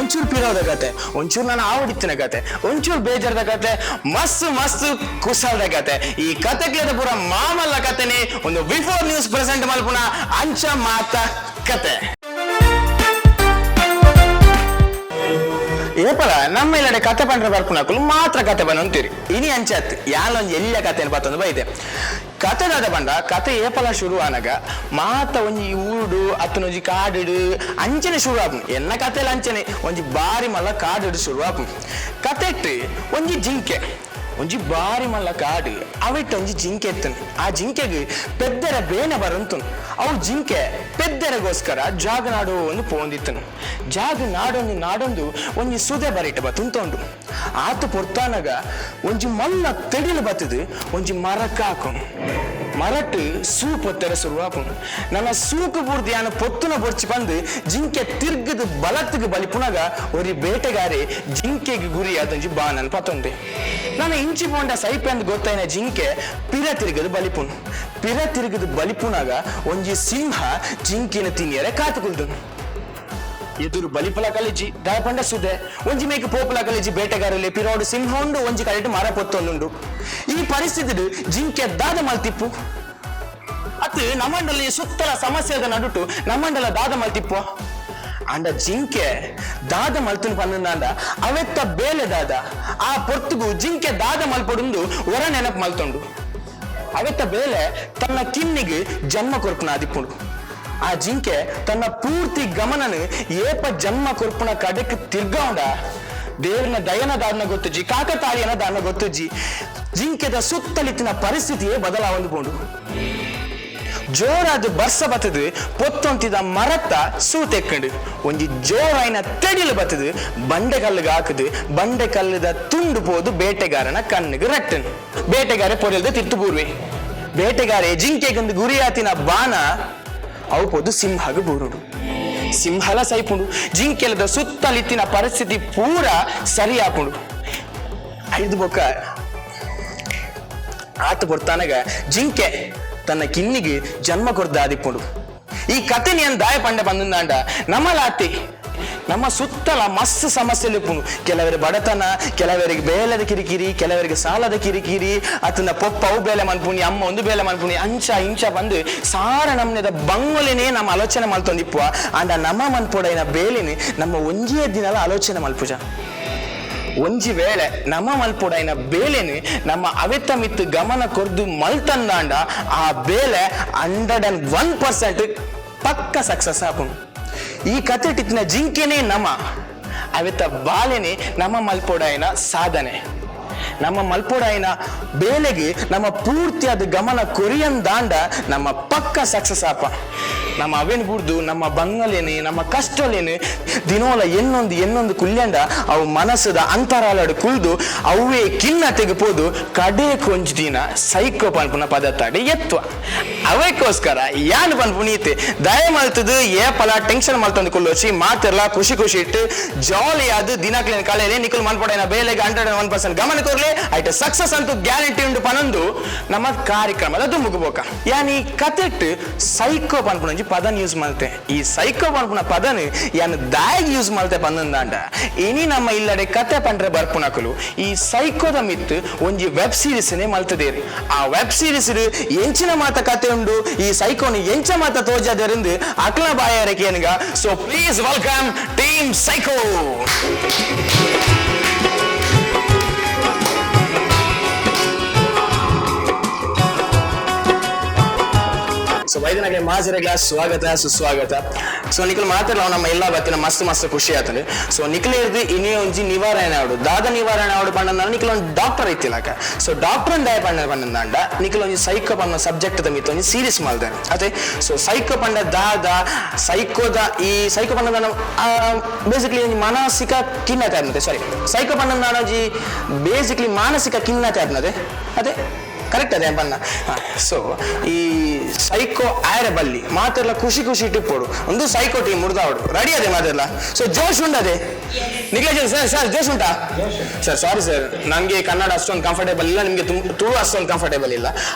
ಒಂಚೂರು ಪಿರೋದ ಕತೆ, ಒಂಚೂರು ನಾನು ಆವಡಿತ್ತಿನ ಕತೆ, ಒಂಚೂರು ಬೇಜಾರದ ಕತೆ, ಮಸ್ತ್ ಮಸ್ತ್ ಕುಸಲ್ದ ಕತೆ. ಈ ಕತೆ ಪೂರ ಮಾಮಲ್ಲ ಕತೆನೆ ಒಂದು ಬಿಫೋರ್ ನ್ಯೂಸ್ ಪ್ರೆಸೆಂಟ್ ಮಲ್ಪುನ ಅಂಚ ಮಾತ ಕತೆ. ಏಪಲ ನಮ್ಮ ಇಲ್ಲಡೆ ಕತೆ ಪಂಡ್ರೆ ಬರ್ಪುನಕುಲು ಮಾತ್ರ ಕತೆ ಬಂದಂತೀರಿ. ಇನಿ ಅಂಚತ್ ಯಾಲೊಂದು ಎಲ್ಲ ಕತೆ ಪತ್ತೊಂದು ಬೈದೆ. ಕತೆ ದಾದ ಪಂಡ, ಕತೆ ಏಪಲ ಶುರು ಆನಗ ಮಾತ ಒಂಜಿ ಊರುಡು ಅತ್ತನೊಂಜಿ ಕಾಡುಡು ಅಂಚನೆ ಶುರು ಆಪುಂಡು. ಎನ್ನ ಕತೆಲ ಅಂಚನೆ ಒಂಜಿ ಬಾರಿ ಮಲ್ಲ ಕಾಡುಡು ಶುರು ಆಪುಂಡು. ಕತೆಟ್ ಒಂಜಿ ಜಿಂಕೆ, ಒಂಜಿ ಬಾರಿ ಮಲ್ಲ ಕಾಡು, ಅವೆಟ್ ಒಂಜಿ ಜಿಂಕೆ ಎತ್ತನು. ಆ ಜಿಂಕೆಗೆ ಪೆದ್ದರ ಬೇನೆ ಬರಂತನು. ಅವು ಜಿಂಕೆ ಪೆದ್ದೆರೆಗೋಸ್ಕರ ಜಾಗ ನಾಡು ಒಂದು ಪೋಂದಿತ್ತನು. ಜಾಗ ನಾಡೊಂದು ನಾಡೊಂದು ಒಂಜಿ ಸುದೆ ಬರಿಟ ಬತ್ತುಂತೊಂಡು. ಆತು ಪೊರ್ತಾನಗ ಒಂಜಿ ಮಲ್ಲ ತೆಡಿಲು ಬತ್ತದು ಒಂಜಿ ಮರಕ್ಕ ಹಾಕೊಂಡು ಮರಟ್ ಸೂ ಪೊತ್ತೆರೆ ಶುರುವಾಪುಂಡು. ನನ್ನ ಸೂಕು ಬೂರ್ದು ಯಾನ ಪೊತ್ತುನ ಬೊರ್ಚಿ ಬಂದು ಜಿಂಕೆ ತಿರ್ಗದು ಬಲತ್ತಿಗೆ ಬಲಿಪುನಗ ಒರಿ ಬೇಟೆಗಾರೆ ಜಿಂಕೆಗೆ ಗುರಿ ಅದೊಂಜಿ ಬಾನನ್ ಪತ್ತೊಂಡೆ. ನಾನು ಇಂಚಿ ಪೋಂಡ ಸೈಪೆ ಅಂದ್ ಗೊತ್ತಾಯಿನ ಜಿಂಕೆ ಪಿರ ತಿರುಗದು ಬಲಿಪುನು. ಪಿರ ತಿರುಗದು ಬಲಿಪುನಾಗ ಒಂಜಿ ಸಿಂಹ ಜಿಂಕಿನ ತಿನಿಯರೆ ಕಾತುಕುಲ್ದು. ಎದುರು ಬಲಿಪಲ ಕಲಿಜಿ ದಾಯಪಂಡ ಸುದೆ ಒಂಜಿ ಮೇಕ್ ಪೋಪುಲ ಕಲಿಜಿ. ಬೇಟೆಗಾರಲ್ಲಿ ಪಿರೋಡು ಸಿಂಹ ಉಂಡು, ಒಂಜಿ ಕಡೆಟ್ ಮರ ಪೊತ್ತೊಂದುಂಡು. ಈ ಪರಿಸ್ಥಿತಿ ಜಿಂಕೆ ದಾದ ಮಲ್ತಿಪ್ಪು? ಅತ್ ನಮ್ಮಂಡಲಿ ಸುತ್ತಲ ಸಮಸ್ಯೆದ ನಡುಟು ನಮ್ಮಂಡಲ ದಾದ ಮಲ್ತಿಪ್ಪು? ಅಂಡ ಜಿಂಕೆ ದಾದ ಮಲ್ತುನ್ ಪನ್ನಂದ ಅವೆತ್ತ ಬೇಲೆ ದಾದ? ಆ ಪೊರ್ತುಗು ಜಿಂಕೆ ದಾದ ಮಲ್ಪೊಡುಂದು ಒರ ನೆನಪು ಮಲ್ತೊಂಡು. ಅವೆತ್ತ ಬೇಲೆ ತನ್ನ ಕಿನ್ನಿಗೆ ಜನ್ಮ ಕೊರ್ಪುನ ಆದಿಪ್ಪುಂಡು. ಆ ಜಿಂಕೆ ತನ್ನ ಪೂರ್ತಿ ಗಮನನು ಏಪ ಜನ್ಮ ಕೊರ್ಪುನ ಕಡೆಕ್ ತಿರ್ಗಾಂಡ, ದೇವ್ರನ ದಯನ ದಾದನ ಗೊತ್ತುಜಿ, ಕಾಕತಾಳಿಯನ ದಾನ ಗೊತ್ತುಜಿ, ಜಿಂಕೆದ ಸುತ್ತಲಿತ್ತಿನ ಪರಿಸ್ಥಿತಿಯೇ ಬದಲಾವೊಂದು ಪೋಂಡು. ಜೋರಾದ ಬರ್ಸ ಬತ್ತದು ಪೊತ್ತೊಂತಿದ ಮರತ್ತ ಸೂತೆಕ್ಕಂಡು. ಒಂಜಿ ಜೋರಾಯಿನ ತೆಡಿಲು ಬತ್ತದು ಬಂಡೆ ಕಲ್ಲಿಗೆ ಹಾಕುದು ಬಂಡೆ ಕಲ್ಲುದ ತುಂಡು ಪೋದು ಬೇಟೆಗಾರನ ಕಣ್ಣಿಗೆ ರಟ್ಟನು. ಬೇಟೆಗಾರೆ ಪೊರೆಲ್ದ ತಿತ್ತು ಬೂರ್ವೆ. ಬೇಟೆಗಾರೆ ಜಿಂಕೆಗೊಂದು ಗುರಿಯಾತಿನ ಬಾಣ ಅವು ಪೋದು ಸಿಂಹಗ ಬೂರುಡು. ಸಿಂಹಲ ಸೈಪುಂಡು. ಜಿಂಕೆಲದ ಸುತ್ತಲಿತ್ತಿನ ಪರಿಸ್ಥಿತಿ ಪೂರ ಸರಿ ಆಪುಂಡು. ಐದು ಬೊಕ್ಕ ಆತ ಕೊಡ್ತಾನಗ ಜಿಂಕೆ ತನ್ನ ಕಿನ್ನಿಗೆ ಜನ್ಮ ಕೊರ್ದ ಆದಿಪ್ಪುಂಡು. ಈ ಕತೆ ನೀನ್ ದಾಯ ಪಂಡೆ ಬಂದಂದಾಂಡ, ನಮ್ಮಲಾತಿ ನಮ್ಮ ಸುತ್ತಲ ಮಸ್ತ್ ಸಮಸ್ಯೆ ಇಪ್ಪುಂಡು. ಕೆಲವರಿಗೆ ಬಡತನ, ಕೆಲವರಿಗೆ ಬೇಲೆದ ಕಿರಿಕಿರಿ, ಕೆಲವರಿಗೆ ಸಾಲದ ಕಿರಿಕಿರಿ, ಅತನ ಪೊಪ್ಪ ಅವು ಬೇಲೆ ಮನ್ಪುಣಿ, ಅಮ್ಮ ಒಂದು ಬೇಲೆ ಮನ್ಪುಣಿ, ಅಂಚ ಇಂಚ ಬಂದು ಸಾರ ನಮ್ನೆದ ಬಂಗೊಲೆನೇ ನಮ್ಮ ಆಲೋಚನೆ ಮಲ್ತೊಂದಿಪ್ಪುವ. ಅಂಡ ನಮ್ಮ ಮನ್ಪೊಡೈನ ಬೇಲೆನಿ ನಮ್ಮ ಒಂಜೇ ದಿನಲ ಆಲೋಚನೆ ಮಲ್ಪುಜ. ಒಂಜಿ ವೇಳೆ ನಮ್ಮ ಮಲ್ಪೊಡೈನ ಬೇಲೆನು ನಮ್ಮ ಅವೆತ್ತ ಮಿತ್ತು ಗಮನ ಕೊರ್ದು ಮಲ್ತಂದಾಂಡ ಆ ಬೇಲೆ 101% ಪಕ್ಕ ಸಕ್ಸಸ್ ಆಪುಂಡು. ಈ ಕತೆ ಟಿತ್ತಿನ ಜಿಂಕೆನೇ ನಮ, ಅವೆತ್ತ ಬಾಲೆನೆ ನಮ್ಮ ಮಲ್ಪೊಡೈನ ಸಾಧನೆ. ನಮ್ಮ ಮಲ್ಪೊಡೈನ ಬೇಲೆಗೆ ನಮ್ಮ ಪೂರ್ತಿಯಾದ ಗಮನ ಕೊರಿಯಂದಾಂಡ ನಮ್ಮ ಪಕ್ಕ ಸಕ್ಸಸ್ ಆಪ. ನಮ್ಮ ಅವೇನ್ ಬುಡ್ದು ನಮ್ಮ ಬಂಗಲೇನೆ ನಮ್ಮ ಕಷ್ಟಲೇನೆ ದಿನೋಲ ಎನ್ನೊಂದು ಎನ್ನೊಂದು ಕುಲ್ಯಂಡ ಅವು ಮನಸ್ಸದ ಅಂತರಾಲಡು ಕುಲ್ದು ಅವೇ ಕಿನ್ನ ತೆಗೆಪೋದು ಕಡೆ ಕೊಂಜ್ ದಿನ ಸೈಕೋ ಪನ್ಪುನ ಪದತ್ತಾಡಿ ಎತ್ವ. ಅವೇಕೋಸ್ಕರ ಯಾನ್ ಪನ್ಪುನೀತೆ, ದಯ ಮಲ್ತದು ಏಪಲ ಟೆನ್ಷನ್ ಮಲ್ತಂದು ಕುಲ್ಲೋಚಿ. ಮಾತಿರ್ಲ ಖುಷಿ ಖುಷಿ ಇಟ್ಟು ಜಾಲಿ ಆದ್ ದಿನಕ್ಲಿನ ಕಳೆಯಲೆ. ನಿಕುಲ್ ಮನ್ಪೊಡೈನ ಬೇಲೆಗೆ 101% ಗಮನ ಕೊರ್ಲೆ, ಐಟ ಸಕ್ಸಸ್ ಅಂತೂ ಗ್ಯಾರಂಟಿ ಉಂಡು ಪನೊಂದು ನಮ್ಮ ಕಾರ್ಯಕ್ರಮದ ದುಂಬುಗು ಬೋಕ. ಯಾನ್ ಈ ಕತೆಟ್ ಸೈಕೋ ಪನ್ಪುನ ಒಂಜಿ ಪದನ್ ಯೂಸ್ ಮಲ್ತೆ. ಈ ಸೈಕೋ ಪನ್ಪುನ ಪದನ್ ಯಾನ್ ದಾಯಗ್ ಯೂಸ್ ಮಲ್ತೆ ಪನ್ನಂದಾಂಡ, ಇನಿ ನಮ್ಮ ಇಲ್ಲಡೆ ಕತೆ ಪಂಡ್ರೆ ಬರ್ಪುನಕುಲು ಈ ಸೈಕೋದ ಮಿತ್ ಒಂಜಿ ವೆಬ್ ಸೀರೀಸ್ ನೇ ಮಲ್ತದೇರಿ. ಆ ವೆಬ್ ಸೀರೀಸ್ ಎಂಚಿನ ಮಾತ ಕತೆ ಉಂಡು, ಈ ಸೈಕೋನ ಎಂಚ ಮಾತ ತೋಜಾದೆರಿಂದ ಅಕ್ಲ ಬಾಯಾರಿಕೆ ಏನುಗ. So please welcome team psycho. So ವೈದ್ಯನಗರ ಮಾಜರೆಗಳ ಸ್ವಾಗತ ಸುಸ್ವಾಗತ. ಸೊ ನಿಖಲ್ ಮಾತಾಡಲ್ಲ, ನಮ್ಮ ಎಲ್ಲ ಬತ್ತಿನ ಮಸ್ತ್ ಮಸ್ತ್ ಖುಷಿ ಆತದೆ. ಸೊ ನಿಖಲ್ ಇರ್ದು ಇನ್ನೇ ಒಂಜಿ ನಿವಾರಣೆ ಆಡು. ದಾದ ನಿವಾರಣೆ ಆಡು ಪಂಡ, ನಿಖಲ್ ಒಂದು ಡಾಕ್ಟರ್ ಇತ್ತಿಲಾಕ. ಸೊ ಡಾಕ್ಟರ್ ದಾಯ ಪಂಡ ಪಂಡಂದಾಂಡ, ನಿಖಲ್ ಒಂಜಿ ಸೈಕೋ ಪನ್ನ ಸಬ್ಜೆಕ್ಟ್ ದ ಮಿತ್ ಒಂಜಿ ಸೀರೀಸ್ ಮಾಡ್ತಾರೆ ಅದೇ. ಸೊ ಸೈಕೋ ಪಂಡ ದಾದ? ಸೈಕೋದ ಈ ಸೈಕೋ ಪಂಡ ಬೇಸಿಕ್ಲಿ ಒಂಜಿ ಮಾನಸಿಕ ಖಿನ್ನತೆ ಆದ್ನತೆ. ಸಾರಿ, ಸೈಕೋ ಪಂಡ ಒಂಜಿ ಬೇಸಿಕ್ಲಿ ಮಾನಸಿಕ ಖಿನ್ನತೆ ಆದ್ನತೆ. ಅದೇ ಕರೆಕ್ಟ್ ಅದೇ ಬಣ್ಣ. ಸೊ ಈ ಸೈಕೋ ಆಯರ ಬಲ್ಲಿ ಮಾತೆಲ್ಲ ಖುಷಿ ಖುಷಿ ಇಟ್ಟಿಪ್ಪೋಡು. ಒಂದು ಸೈಕೋ ಟೀಮ್ ಮುಡ್ದಾವಡು ರೆಡಿ ಅದೇ ಮಾತೆಲ್ಲ. ಸೊ ಜೋಶ್ ಉಂಡದೆ ನಿಖಿಲೇಶ್ ಸರ್? ಸರ್, ಜೋಶ್ ಉಂಟಾ ಸರ್? ಸಾರಿ ಸರ್, ನನಗೆ ಕನ್ನಡ ಅಷ್ಟೊಂದು ಕಂಫರ್ಟೇಬಲ್ ಇಲ್ಲ, ನಿಮಗೆ ತುಳು ಅಷ್ಟೊಂದು ಕಂಫರ್ಟೇಬಲ್ ಇಲ್ಲ.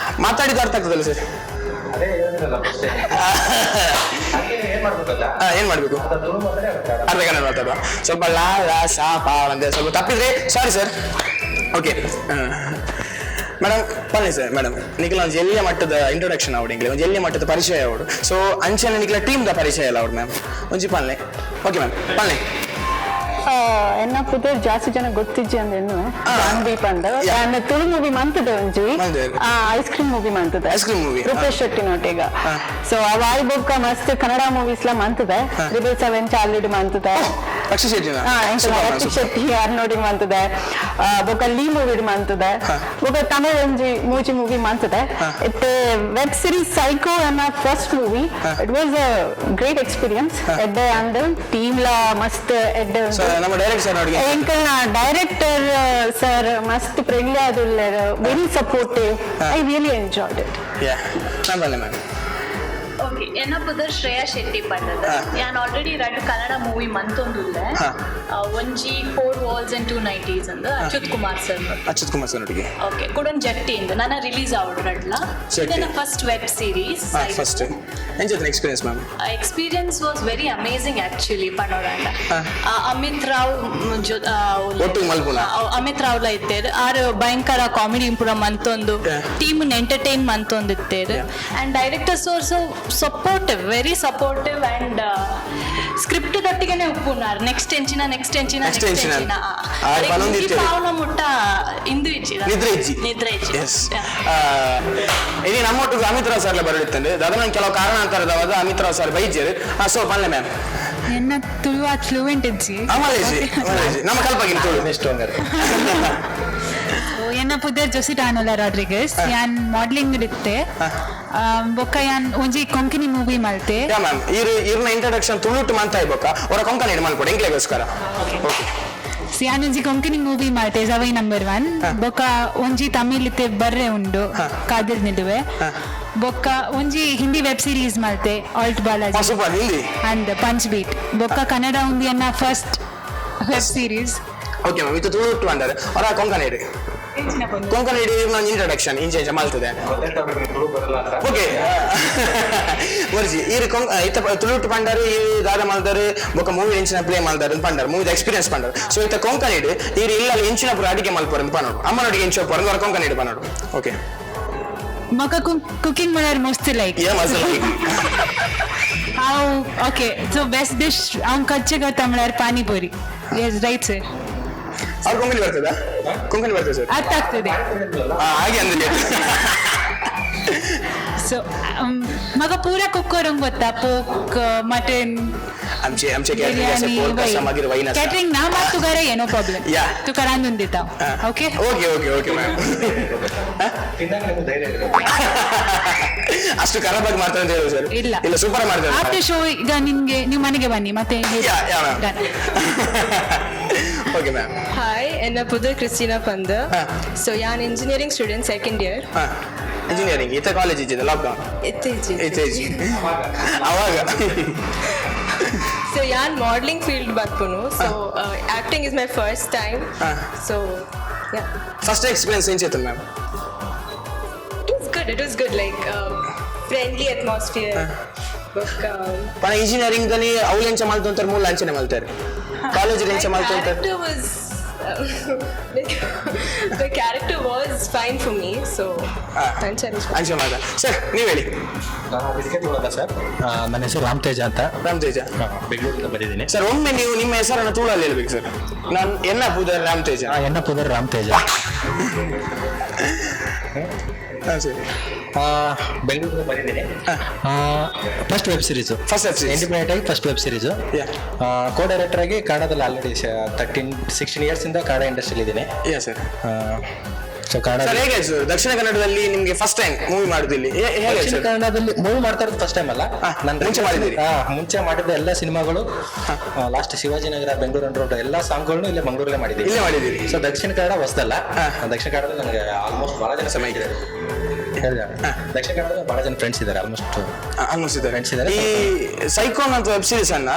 ಮಾತಾಡಿದ ಅರ್ಥ ಆಗ್ತದಲ್ಲ ಸರ್? ಹೇಳಿದ್ರಲ್ಲ first. ಹಾಗೆ ಏನ್ ಮಾಡ್ಬೇಕು ಗೊತ್ತಾ? ಏನ್ ಮಾಡ್ಬೇಕು? ಅರ್ಧ ತುಳು ಮಾತಾಡಿ, ಅರ್ಧ ಕನ್ನಡ. ಅರ್ಧ ಕನ್ನಡ ಮಾತಾಡುವ. ಸ್ವಲ್ಪ ಲಾ ಲಾ ಸಾ ಪಾ ಅಂದೆ ಸ್ವಲ್ಪ ತಪ್ಪಿದ್ರೆ ಸಾರಿ ಸರ್. ಓಕೆ ಮೇಡಮ್, ಬನ್ನಿ ಸರ್. ಮೇಡಮ್, ನಿಖಿಲ ಒಂಜಿ ಎಲ್ಲಿಯ ಮಟ್ಟದ ಇಂಟ್ರೊಡಕ್ಷನ್ ಅವಡು, ಇಂಗ್ಲಿ ಒಂಜಿ ಎಲ್ಲಿಯ ಮಟ್ಟದ ಪರಿಚಯ ಅವಡು. ಸೊ ಅಂಚನೆ ನಿಖಿಲ ಟೀಮ್ ದ ಪರಿಚಯ ಎಲ್ಲ ಅವಡು ಮ್ಯಾಮ್. ಒಂಜಿ ಪನ್ಲೆ. Okay ma'am, ಪನ್ಲೆ. ಎನ್ನ ಪುದರ್ ಜಾಸ್ತಿ ಜನ ಗೊತ್ತಿಜ್ಜಿ ಅಂದೇನು ದೀಪ್ ಅಂದ. ನಾನು ತುಳು ಮೂವಿ ಮಂತದೆ ಒಂಜಿ. ಮಂತದೆ. ಐಸ್ ಕ್ರೀಮ್ ಮೂವಿ ಮಂತದೆ. Ice cream movie. Rupesh Shetty ನೋಟೀಗ. ಸೊ ಅವ ಆಯ್ ಬೊಕ್ಕ ಮಸ್ತ್ ಕನ್ನಡ ಮೂವೀಸ್ ಲ ಮಂತದೆ. ತ್ರಿಬಲ್ ಸೆವೆನ್ ಚಾರ್ಲಿಡ್ ಮಂತದೆ. ರಕ್ಷಿತ್ ಶೆಟ್ಟಿನ? ರಕ್ಷಿತ್ ಶೆಟ್ಟಿ ಅರ್ನೋಡಿ ಮಂತದೆ. ಬೊಕ್ಕ ಲೀ ಮೂವಿ ಮಂತದೆ. ಬೊಕ್ಕ ತಮಿಳ್ ಒಂಜಿ ಮೂಜಿ ಮೂವಿ ಮಂತದೆ. ಇತ್ತೆ ವೆಬ್ ಸೀರೀಸ್ ಸೈಕೋ ಎನ್ನ first movie. It was a great experience. ಎಡ್ಡೆ ಅಂಡ್ ಟೀಮ್ ಲ ಮಸ್ತ್ ಎಡ್ಡೆ ಉಂಡು. ಸೊ ನಮ್ಮ ಡೈರೆಕ್ಟ್ ಸರ್ ಅವರಿಗೆ? ಎಂಕಲ್ನ ಡೈರೆಕ್ಟರ್ ಸರ್ ಮಸ್ತ್ friendly ಆದುಲ್ಲೆರ್, very supportive. I really enjoyed it. Yeah ma'am, ಬನ್ನಿ ಮ್ಯಾಮ್. ಓಕೆ, ಎನ್ನ ಪುದರ್ ಶ್ರೇಯಾ ಶೆಟ್ಟಿ ಪಂಡದ. ಯಾನ್ ಆಲ್ರೆಡಿ ರಡ್ಡ್ ಕನ್ನಡ ಮೂವಿ ಮಂತೊಂದುಲ್ಲೆ. ಒಂಜಿ four walls and two nighties ಅಂದ್ ಅಚ್ಯುತ್ ಕುಮಾರ್ ಸರ್. ಅಚ್ಯುತ್ ಕುಮಾರ್ ಸರ್ ಒಟ್ಟಿಗೆ. ಓಕೆ, ಕುಡೊಂದು ಜಟ್ಟಿ ಇಂದು ನನ್ನ ರಿಲೀಸ್ ಆವಡ್ ರಡ್ಲ. ಜಟ್ಟಿ. ಇದನ್ನ ಫಸ್ಟ್ ವೆಬ್ ಸೀರೀಸ್. ಫಸ್ಟ್ ಎಂಚ experience ma'am? Experience was very amazing actually ಪನೋಡಂಡ. ಅಮಿತ್ ರಾವ್ ಒಟ್ಟಿಗೆ ಮಲ್ಪುನ? ಅಮಿತ್ ರಾವ್ಲ ಇತ್ತೇರ್. ಆರ್ ಭಯಂಕರ ಕಾಮಿಡಿ ಪೂರ ಮಂತೊಂದು ಟೀಮ್ ಎಂಟರ್ಟೈನ್ ಮಂತೊಂದು ಇತ್ತೇರ್. And directors also supportive, very supportive, and script ದೊಟ್ಟಿಗೆನೆ ಉಪ್ಪುನಾರ್, ನೆಕ್ಸ್ಟ್ ಎಂಚಿನ, ನೆಕ್ಸ್ಟ್ ಎಂಚಿನ, Next next ಎಂಚಿನ. ಎಂಚಿನ. ಆರ್ ಪನೊಂದಿತ್ತೇರ್. ಪಾವನ ಮುಟ್ಟ ಇಂದು ಇಜ್ಜಿ. ನಿದ್ರೆ ಇಜ್ಜಿ. ನಿದ್ರೆ ಇಜ್ಜಿ. ಎಸ್, ಇನಿ ನಮ್ಮೊಟ್ಟಿಗೆ ಅಮಿತ್ ರಾವ್ ಸರ್ಲ ಬರಲಿತ್ತಂಡೆ. ದಾದ ಕೆಲವು ಕಾರಣಾಂತರದವಾದ ಅಮಿತ್ ರಾವ್ ಸರ್ ಬೈಜೇರು. ಸೊ ಬನ್ನೆ ಮ್ಯಾಮ್. ಎನ್ನ ತುಳು ಆತ್ ಫ್ಲೂಯೆಂಟ್ ಇಜ್ಜಿ. ಅಮಲೇಜಿ ಅಮಲೇಜಿ, ನಮ್ಮ ಕಲ್ಪಗಿನ ತುಳು. ನೆಕ್ಸ್ಟ್ ಹಂಗಾರೆ. ಎನ್ನ ಪುದರ್ ಜೊಸಿಟ್ ಆನೋಲ ರಾಡ್ರಿಗಸ್. ಯಾನ್ ಮಾಡಲಿಂಗ್ ಇತ್ತೆ. ಬೊಕ್ಕ ಯಾನ್ ಒಂಜಿ ಕೊಂಕಣಿ ಮೂವಿ ಮಲ್ತೆ. ಯಾ ಮ್ಯಾಮ್, ಇರು ಇರ್ನ ಇಂಟ್ರಡಕ್ಷನ್ ತುಳುಟು ಮಂತ ಇಬೋಕ ಅವರ ಕೊಂಕಣಿ ಮಲ್ಪೊಡು ಎಂಕ್ಲೆಗೋಸ್ಕರ. ಓಕೆ. ಸೊ ಯಾನ್ ಒಂಜಿ ಕೊಂಕಣಿ ಮೂವಿ ಮಲ್ತೆ, ಜವೈ ನಂಬರ್ ಒನ್. ಬೊಕ್ಕ ಒಂಜಿ ತಮಿಳ್ ಇತ್ತೆ ಬರ್ರೆ ಉಂಡು, ಕಾದಿರ್ ನಿಲುವೆ. ಬೊಕ್ಕ ಒಂಜಿ ಹಿಂದಿ ವೆಬ್ ಸೀರೀಸ್ ಮಲ್ತೆ, alt Balaji. Super, Hindi. And punch beat. ಬೊಕ್ಕ ಕನ್ನಡ ಉಂದಿ ಅನ್ನ first web series. Okay ma'am, ಇದು ತುಳುಟು ಅಂತಾರೆ ಅವರ ಕೊಂಕಣಿ ಇಡು. ಕೊಂಕಣಿ ಇಡು ಇರ್ನ ಇಂಟ್ರಡಕ್ಷನ್ ಇಂಚೆ ಇಂಚೆ ಮಲ್ತದೆ. ಗೊತ್ತಾಯ್ತು ಅವ್ರಿಗೆ ತುಳು ಬರಲ್ಲ ಅಂತ. ಓಕೆ, ಬರ್ಜಿ ಈರ್ ಕೊಂಕ ಇತ್ತ ತುಳುಟು ಪಂಡಾರು, ಈ ದಾದ ಮಲ್ದಾರು, ಬೊಕ್ಕ ಮೂವಿ ಎಂಚಿನ ಪ್ಲೇ ಮಲ್ದಾರು ಪಂಡಾರು, ಮೂವಿದ ಎಕ್ಸ್ಪೀರಿಯನ್ಸ್ ಪಂಡಾರು. ಸೊ ಇತ್ತ ಕೊಂಕಣಿ ಇಡು ಈರ್ ಇಲ್ಲ ಎಂಚಿನ ಪೂರ ಅಡಿಗೆ ಮಲ್ಪೊರು ಪನೋಡು, ಅಮ್ಮನೊಡಿಗೆ ಎಂಚ ಪೊರಂದು ಅವರ ಕೊಂಕಣಿ ಇಡು ಪನೋಡು. ಓಕೆ. ಮಕ ಕುಕಿಂಗ್ ಮಾಡೋರು ಮಸ್ತ್ ಲೈಕ್. ಏ ಮಸಾಲ. ಹಾವು ಓಕೆ, ಸೊ ಬೆಸ್ಟ್ ಡಿಶ್ ಅವ್ನು ಕಚ್ಚೆ ಗೊತ್ತ म्हळ्यार ಪಾನಿಪುರಿ. S right sir. ಅವ್ರು ಕೊಂಕಣಿ ಬರ್ತದಾ? ಕೊಂಕಣಿ ಬರ್ತದೆ ಸರ್. ಅರ್ಥ ಆಗ್ತದೆ. ಹಾಗೆ ಅಂದ್ರೆ. ಸೊ म्हाका पुरा कुक करूंक ಗೊತ್ತಾ, ಪೋಕ್, ಮಟನ್. आमचे आमचे कॅटरिंग असे पोर्क असा, मागीर वाईन असा. कॅटरिंग ना मात तुका रे, नो ಪ್ರಾಬ್ಲಮ್. तुका रांदून दिता. Okay. Okay okay okay ma'am. ತಿನ್ನಕ್ಕೆ ನಿಮ್ಗೆ ಧೈರ್ಯ ಇರಬೇಕು. ಅಷ್ಟು ಖರಾಬಾಗಿ ಮಾಡ್ತಾರೆ ಅಂತ ಹೇಳುದು ಸರ್? ಇಲ್ಲ. ಇಲ್ಲ, ಸೂಪರ್ ಮಾಡ್ತಾರೆ. ಆಫ್ಟರ್ ಶೋ ಈಗ ನಿಮ್ಗೆ, ನೀವು ಮನೆಗೆ ಬನ್ನಿ ಮತ್ತೆ. Yeah yeah ma'am. Done. Okay ma'am. Hi, ಎನ್ನ ಪುದರ್ ಕ್ರಿಸ್ಟಿನಾ ಪಂದ್. ಹಾ. ಸೊ ಯಾನ್ ಇಂಜಿನಿಯರಿಂಗ್ ಸ್ಟೂಡೆಂಟ್, ಸೆಕೆಂಡ್ ಇಯರ್. ಹಾ, ಇಂಜಿನಿಯರಿಂಗ್. ಇತ್ತ ಕಾಲೇಜ್ ಇದ್ದಿದೆ ಲಾಕ್ಡೌನ್? ಇತ್ತೀಚೆ. ಇತ್ತೀಚೆ ಅವಾಗ. ಸೊ ಯಾನ್ ಮಾಡಲಿಂಗ್ ಫೀಲ್ಡ್ ಬರ್ಪುನು. So acting is my first time. ಹಾ. So yeah. ಫಸ್ಟ್ ಎಕ್ಸ್ಪೀರಿಯನ್ಸ್ ಎಂಚಿತ್ತು ma'am? It was good, it was good, like friendly atmosphere. ಪಣ ಇಂಜಿನಿಯರಿಂಗ್ ದಲ್ಲಿ ಅವ್ಲು ಎಂಚ ಮಲ್ತೊಂತಾರೆ, ಮೂಲ ಅಂಚನೆ ಮಲ್ತಾರೆ, ಕಾಲೇಜ್ ಎಂಚ ಮಲ್ತೊಂತಾರೆ? Character was like, the character was fine for me, so ಹಾ. ನಾನು ಅಂಚೆ ಮಾಡ ಸರ್, ನೀವು ಹೇಳಿ. ನಾನು ಬಿಸ್ಕೆಟ್ ಒಳಗ ಸರ್. ನನ್ನ ಹೆಸರು ರಾಮ್ ತೇಜ ಅಂತ. ರಾಮ್ ತೇಜ. ಬೆಂಗಳೂರಿಂದ ಬಂದಿದ್ದೀನಿ. ಸರ್, ಒಮ್ಮೆ ನೀವು ನಿಮ್ಮ ಹೆಸರನ್ನು ತುಳಲ್ಲಿ ಹೇಳ್ಬೇಕು ಸರ್. ನಾನು ಎನ್ನ ಪೂಜಾರಿ ರಾಮ್ ತೇಜ. ಎನ್ನ ಪುದರ್ ರಾಮ್ ತೇಜ. ಹಾ ಸರಿ. ಬೆಂಗಳೂರಿಂದ ಬಂದಿದ್ದೀನಿ. First web series. First web series. Independent ಆಗಿ first web series. Co director ಆಗಿ ಕನ್ನಡದಲ್ಲಿ ಆಲ್ರೆಡಿ 13-16 ಇಯರ್ಸ್ ಇಂದ ಕನ್ನಡ ಇಂಡಸ್ಟ್ರಿಯಲ್ಲಿ ಇದ್ದೀನಿ. ಯಾ ಸರ್. ಸೊ ಕನ್ನಡ ಸರ್, ಹೇಗೆ ಸರ್, ದಕ್ಷಿಣ ಕನ್ನಡದಲ್ಲಿ ನಿಮ್ಗೆ ಫಸ್ಟ್ ಟೈಮ್ ಮೂವಿ ಮಾಡುದು ಇಲ್ಲಿ, ಹೇಗೆ ದಕ್ಷಿಣ ಸರ್? ಕನ್ನಡದಲ್ಲಿ ಮೂವಿ ಮಾಡ್ತಾ ಇರೋದು ಫಸ್ಟ್ ಟೈಮ್ ಅಲ್ಲ. ನಾನು ಮುಂಚೆ ಮಾಡಿದ್ದೀರಿ? ಮುಂಚೆ ಮಾಡಿದ ಎಲ್ಲ ಸಿನಿಮಾಗಳು, ಲಾಸ್ಟ್ ಶಿವಾಜಿನಗರ, ಬೆಂಗಳೂರು ರೋಡ್ ಎಲ್ಲ ಸಾಂಗ್ಗಳನ್ನು ಇಲ್ಲೇ ಮಂಗಳೂರಲ್ಲೇ ಮಾಡಿದ್ದೀವಿ. ಇಲ್ಲೇ ಮಾಡಿದ್ದೀರಿ. ಸೊ ದಕ್ಷಿಣ ಕನ್ನಡ ಹೊಸದಲ್ಲ. ದಕ್ಷಿಣ ಕನ್ನಡದಲ್ಲಿ ನನಗೆ ಆಲ್ಮೋಸ್ಟ್ ಬಹಳ ಜನ ಸಮಯ ಇದೆ ಹೇಳಿದೆ. ದಕ್ಷಿಣ ಕನ್ನಡದಲ್ಲಿ ಬಹಳ ಜನ ಫ್ರೆಂಡ್ಸ್ ಇದ್ದಾರೆ ಆಲ್ಮೋಸ್ಟ್. ಆಲ್ಮೋಸ್ಟ್ ಇದ್ದಾರೆ. Friends ಇದ್ದಾರೆ. ಈ ಸೈಕೋನ್ ಅಂತ ವೆಬ್ ಸೀರೀಸ್ ಅನ್ನ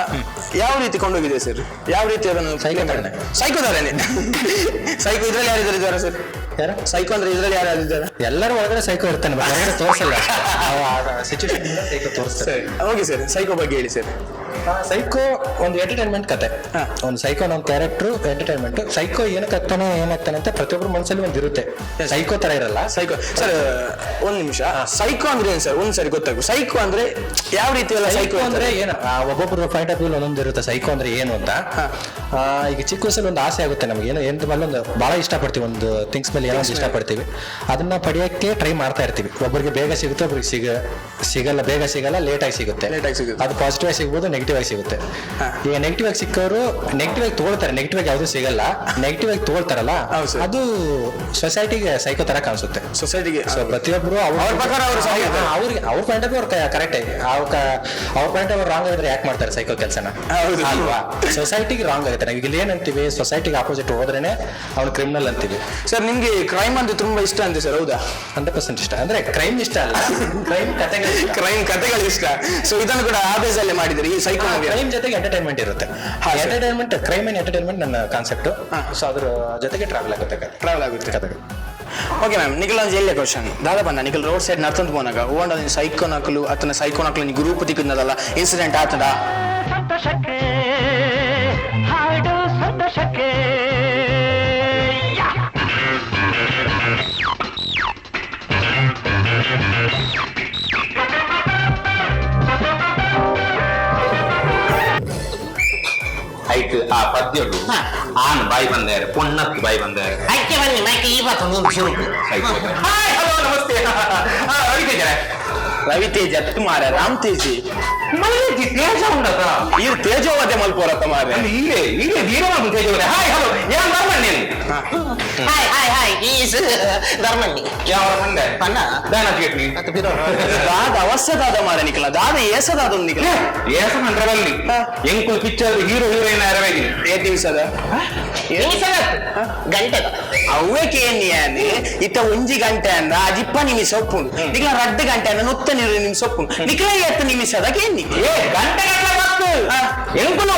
ಯಾವ ರೀತಿ ಕೊಂಡೋಗಿದೆ ಸರ್? ಯಾವ ರೀತಿ ಅದನ್ನು? Psycho ತರನೇ. ಸೈಕೋ ತರನೇ. ಸೈಕೋ ಇದ್ರಲ್ಲಿ ಯಾರಿದ್ದಾರೆ ಇದ್ದಾರೆ ಸರ್? ಯಾರು? ಸೈಕೋ ಅಂದ್ರೆ ಇದ್ರಲ್ಲಿ ಯಾರು ಇದ್ದಾರೆ? ಎಲ್ಲರೂ ಒಳಗಡೆ ಸೈಕೋ ಇರ್ತಾನೆ, but ಹೊರಗಡೆ ತೋರಿಸಲ್ಲ. ಸಿಚುವೇಶನ್ ಸೈಕೋ ತೋರಿಸ್ತಾರೆ. Okay sir, psycho ಬಗ್ಗೆ ಹೇಳಿ ಸರ್. ಸೈಕೋ ಒಂದು ಎಂಟರ್ಟೈನ್ಮೆಂಟ್ ಕತೆ. ಒಂದು ಸೈಕೋ ಅನ್ನೋ character entertainment. Psycho ಏನಕ್ಕೆ ಆಗ್ತಾನೆ, ಏನಾಗ್ತಾನೆ ಅಂತ ಪ್ರತಿಯೊಬ್ಬರ ಮನಸ್ಸಲ್ಲಿ ಒಂದು ಇರುತ್ತೆ. ಸೈಕೋ ತರ ಇರಲ್ಲ. ಸೈಕೋ ಸರ್, ಒಂದ್ ನಿಮಿಷ. ಸೈಕೋ ಅಂದ್ರೆ ಏನು ಸರ್? ಒಂದ್ ಸರಿ ಗೊತ್ತಾಗು, ಸೈಕೋ ಅಂದ್ರೆ ಯಾವ ರೀತಿ ಎಲ್ಲ? ಸೈಕೋ ಸೈಕೋ ಅಂದ್ರೆ ಏನು, ಒಬ್ಬೊಬ್ಬರ ಪಾಯಿಂಟ್ ಆಫ್ ವ್ಯೂ ಒಂದೊಂದು ಇರುತ್ತೆ ಸೈಕೋ ಅಂದ್ರೆ ಏನು ಅಂತ. ಈಗ ಚಿಕ್ಕ ವಯಸ್ಸಲ್ಲಿ ಒಂದು ಆಸೆ ಆಗುತ್ತೆ ನಮಗೆ, ಏನೋ ಎಂತ ಮೇಲೆ ಒಂದು ಬಹಳ ಇಷ್ಟಪಡ್ತೀವಿ, ಒಂದು ಥಿಂಗ್ಸ್ ಮೇಲೆ ಏನೋ ಒಂದು ಇಷ್ಟಪಡ್ತೀವಿ, ಅದನ್ನ ಪಡೆಯಕ್ಕೆ ಟ್ರೈ ಮಾಡ್ತಾ ಇರ್ತೀವಿ. ಒಬ್ಬರಿಗೆ ಬೇಗ ಸಿಗುತ್ತೆ, ಒಬ್ರಿಗೆ ಸಿಗಲ್ಲ, ಬೇಗ ಸಿಗಲ್ಲ, ಲೇಟ್ ಆಗಿ ಸಿಗುತ್ತೆ. Late ಆಗಿ ಸಿಗುತ್ತೆ. ಅದು ಪಾಸಿಟಿವ್ ಆಗಿ ಸಿಗ್ಬೋದು, ನೆಗೆಟಿವ್ ಆಗಿ ಸಿಗುತ್ತೆ. ಈಗ ನೆಗೆಟಿವ್ ಆಗಿ ಸಿಕ್ಕವರು ನೆಗೆಟಿವ್ ಆಗಿ ತಗೊಳ್ತಾರೆ, ನೆಗೆಟಿವ್ ಆಗಿ ಯಾವುದು ಸಿಗಲ್ಲ, ನೆಗೆಟಿವ್ ಆಗಿ ತಗೊಳ್ತಾರಲ್ಲ, ಹೌದು sir. ಅದು ಸೊಸೈಟಿಗೆ ಸೈಕೋ ತರ ಕಾಣಿಸುತ್ತೆ. ಸೊಸೈಟಿಗೆ. ಸೊ ಪ್ರತಿಯೊಬ್ಬರು ಅವ್ರ ಪ್ರಕಾರ ಅವ್ರು ಸರಿ ಇದ್ದಾರೆ. ಅವ್ರಿಗೆ ಅವ್ರ ಪಾಯಿಂಟ್ ಆಫ್ ಅವ್ರ ಕರೆಕ್ಟ್, ಅವ್ರ ಪಾಯಿಂಟ್ ಅವ್ರು ರಾಂಗ್ ಆಗಿದ್ರೆ ಯಾಕೆ ಮಾಡ್ತಾರೆ ಸೈಕೋ ಕೆಲಸನ? ಹೌದು. ಅಲ್ವಾ? ಸೊಸೈಟಿಗೆ ರಾಂಗ್ ಆಗುತ್ತೆ. ನಾವು ಇಲ್ಲಿ ಏನಂತೀವಿ, ಸೊಸೈಟಿಗೆ ಆಪೋಸಿಟ್ ಹೋದ್ರೇನೆ ಅವ್ನು ಕ್ರಿಮಿನಲ್ ಅಂತೀವಿ. ಸರ್, ನಿಮ್ಗೆ ಕ್ರೈಮ್ ಅಂದ್ರೆ ತುಂಬಾ ಇಷ್ಟ ಅಂತೆ ಸರ್, ಹೌದಾ? 100% ಇಷ್ಟ. ಅಂದ್ರೆ ಕ್ರೈಮ್ ಇಷ್ಟ ಅಲ್ಲ, ಕ್ರೈಮ್ ಕತೆಗಳು ಇಷ್ಟ. ಕ್ರೈಮ್ ಕತೆಗಳು ಇಷ್ಟ. ಸೊ ಇದನ್ನು ಕೂಡ ಆ ಬೇಸ್ ಅಲ್ಲೇ ಮಾಡಿದ್ರಿ ಈ ಸೈಕೋ ಮೂವಿ? ಕ್ರೈಮ್ ಜೊತೆಗೆ ಎಂಟರ್ಟೈನ್ಮೆಂಟ್ ಇರುತ್ತೆ. ಹಾ, sir. Entertainment, crime and entertainment ನನ್ನ ಕಾನ್ಸೆಪ್ಟ್. ಸೊ ಅದ್ರ ಜೊತೆಗೆ ಟ್ರಾವೆಲ್ ಆಗುತ್ತೆ ಕತೆ. ಟ್ರಾವೆಲ್ ಆಗುತ್ತೆ. ಕತೆಗಳು. ಓಕೆ ಮ್ಯಾಮ್, ನಿಖಲ್ ಒಂಜಿ ಎಲ್ಲೆ ಕ್ವಶನ್ ದಾದ ಬಂದ, ನಿಖಲ್ ರೋಡ್ ಸೈಡ್ ನರ್ತಂತ ಪೋನಾಗ ಓಂಡ ಸೈಕೋ ನಕಲು ಅತನ ಸೈಕೋ ನಕಲು ಗ್ರೂಪ್ ತಿಕ್ಕದಲ್ಲ ಇನ್ಸಿಡೆಂಟ್ ಆತದ? ಸಂತೋಷಕ್ಕೆ ಹಾಡು, ಸಂತೋಷಕ್ಕೆ ಯಾ! ಐಟ್ ಆ ಪದ್ಯಡು ಆನ್ ಬಾಯಿ ಬಂದಾರೆ, ಪೊಣ್ಣತ್ತು ಬಾಯಿ ಬಂದಾರೆ. ಐಕೆ ಬನ್ನಿ ಮೈಕೆ ಈ ಬರ್ತದೆ ಒಂದು ಶುರುಕು. ಹಾಯ್, ಹಲೋ, ನಮಸ್ತೆ. ರವಿತೇಜ. ರವಿ ತೇಜ್ ಅತ್ತು ಮಾರ, ರಾಮ್ ತೇಜಿ. ಮಲ್ಲೇಜಿ ತೇಜ ಉಂಡತ. ಈ ತೇಜೋವಧೆ ಮಲ್ಪೋರತ್ತ ಮಾರೆ. ಹೀರೆ ಹೀರೆ ಧೀರ ತೇಜ. ಹಾಯ್, ಹಲೋ, ಯಾನ್ ಧರ್ಮಣ್ಣೇನು. ಹಾಯ್ ಹಾಯ್ ಹಾಯ್, is ಧರ್ಮಣ್ಣಿ. ಯಾವ ಪಂಡೆ? ಪನ್ನ. ದಾನ ಚಟ್ನಿ. ಅದು ಬಿರೋ. ದಾದ ಅವಶ್ಯ ದಾದ ಮಾರ ನಿಖಲ, ದಾದ ಏಸದಾದ ಒಂದು ನಿಖಲ. ಏಸ ಮಂತ್ರದಲ್ಲಿ ಎಂಕುಲ್ picture hero heroine ಅರವೇಗಿ. ಏತ್ ದಿವಸದ? ಗಂಟೆದ. ಅವೇ ಕೇನಿ ಇತ್ತ ಒಂಜಿ ಗಂಟೆ ಅಂದ ಅಜಿಪ್ಪ ನಿಮಿಷ ಒಪ್ಪುಂಡು ನಿಖಲ, ರಡ್ಡು ಗಂಟೆ ಅಂದ ನೊತ್ತ ನೀರು ನಿಮಿಷ ಒಪ್ಪುಂಡು ನಿಖಲ, ಎತ್ತು ನಿಮಿಷದ ಕೇನಿ? ಏ, ಗಂಟೆ ಗಟ್ಟಲೆ ಬತ್ತು ಎಂಕುಲು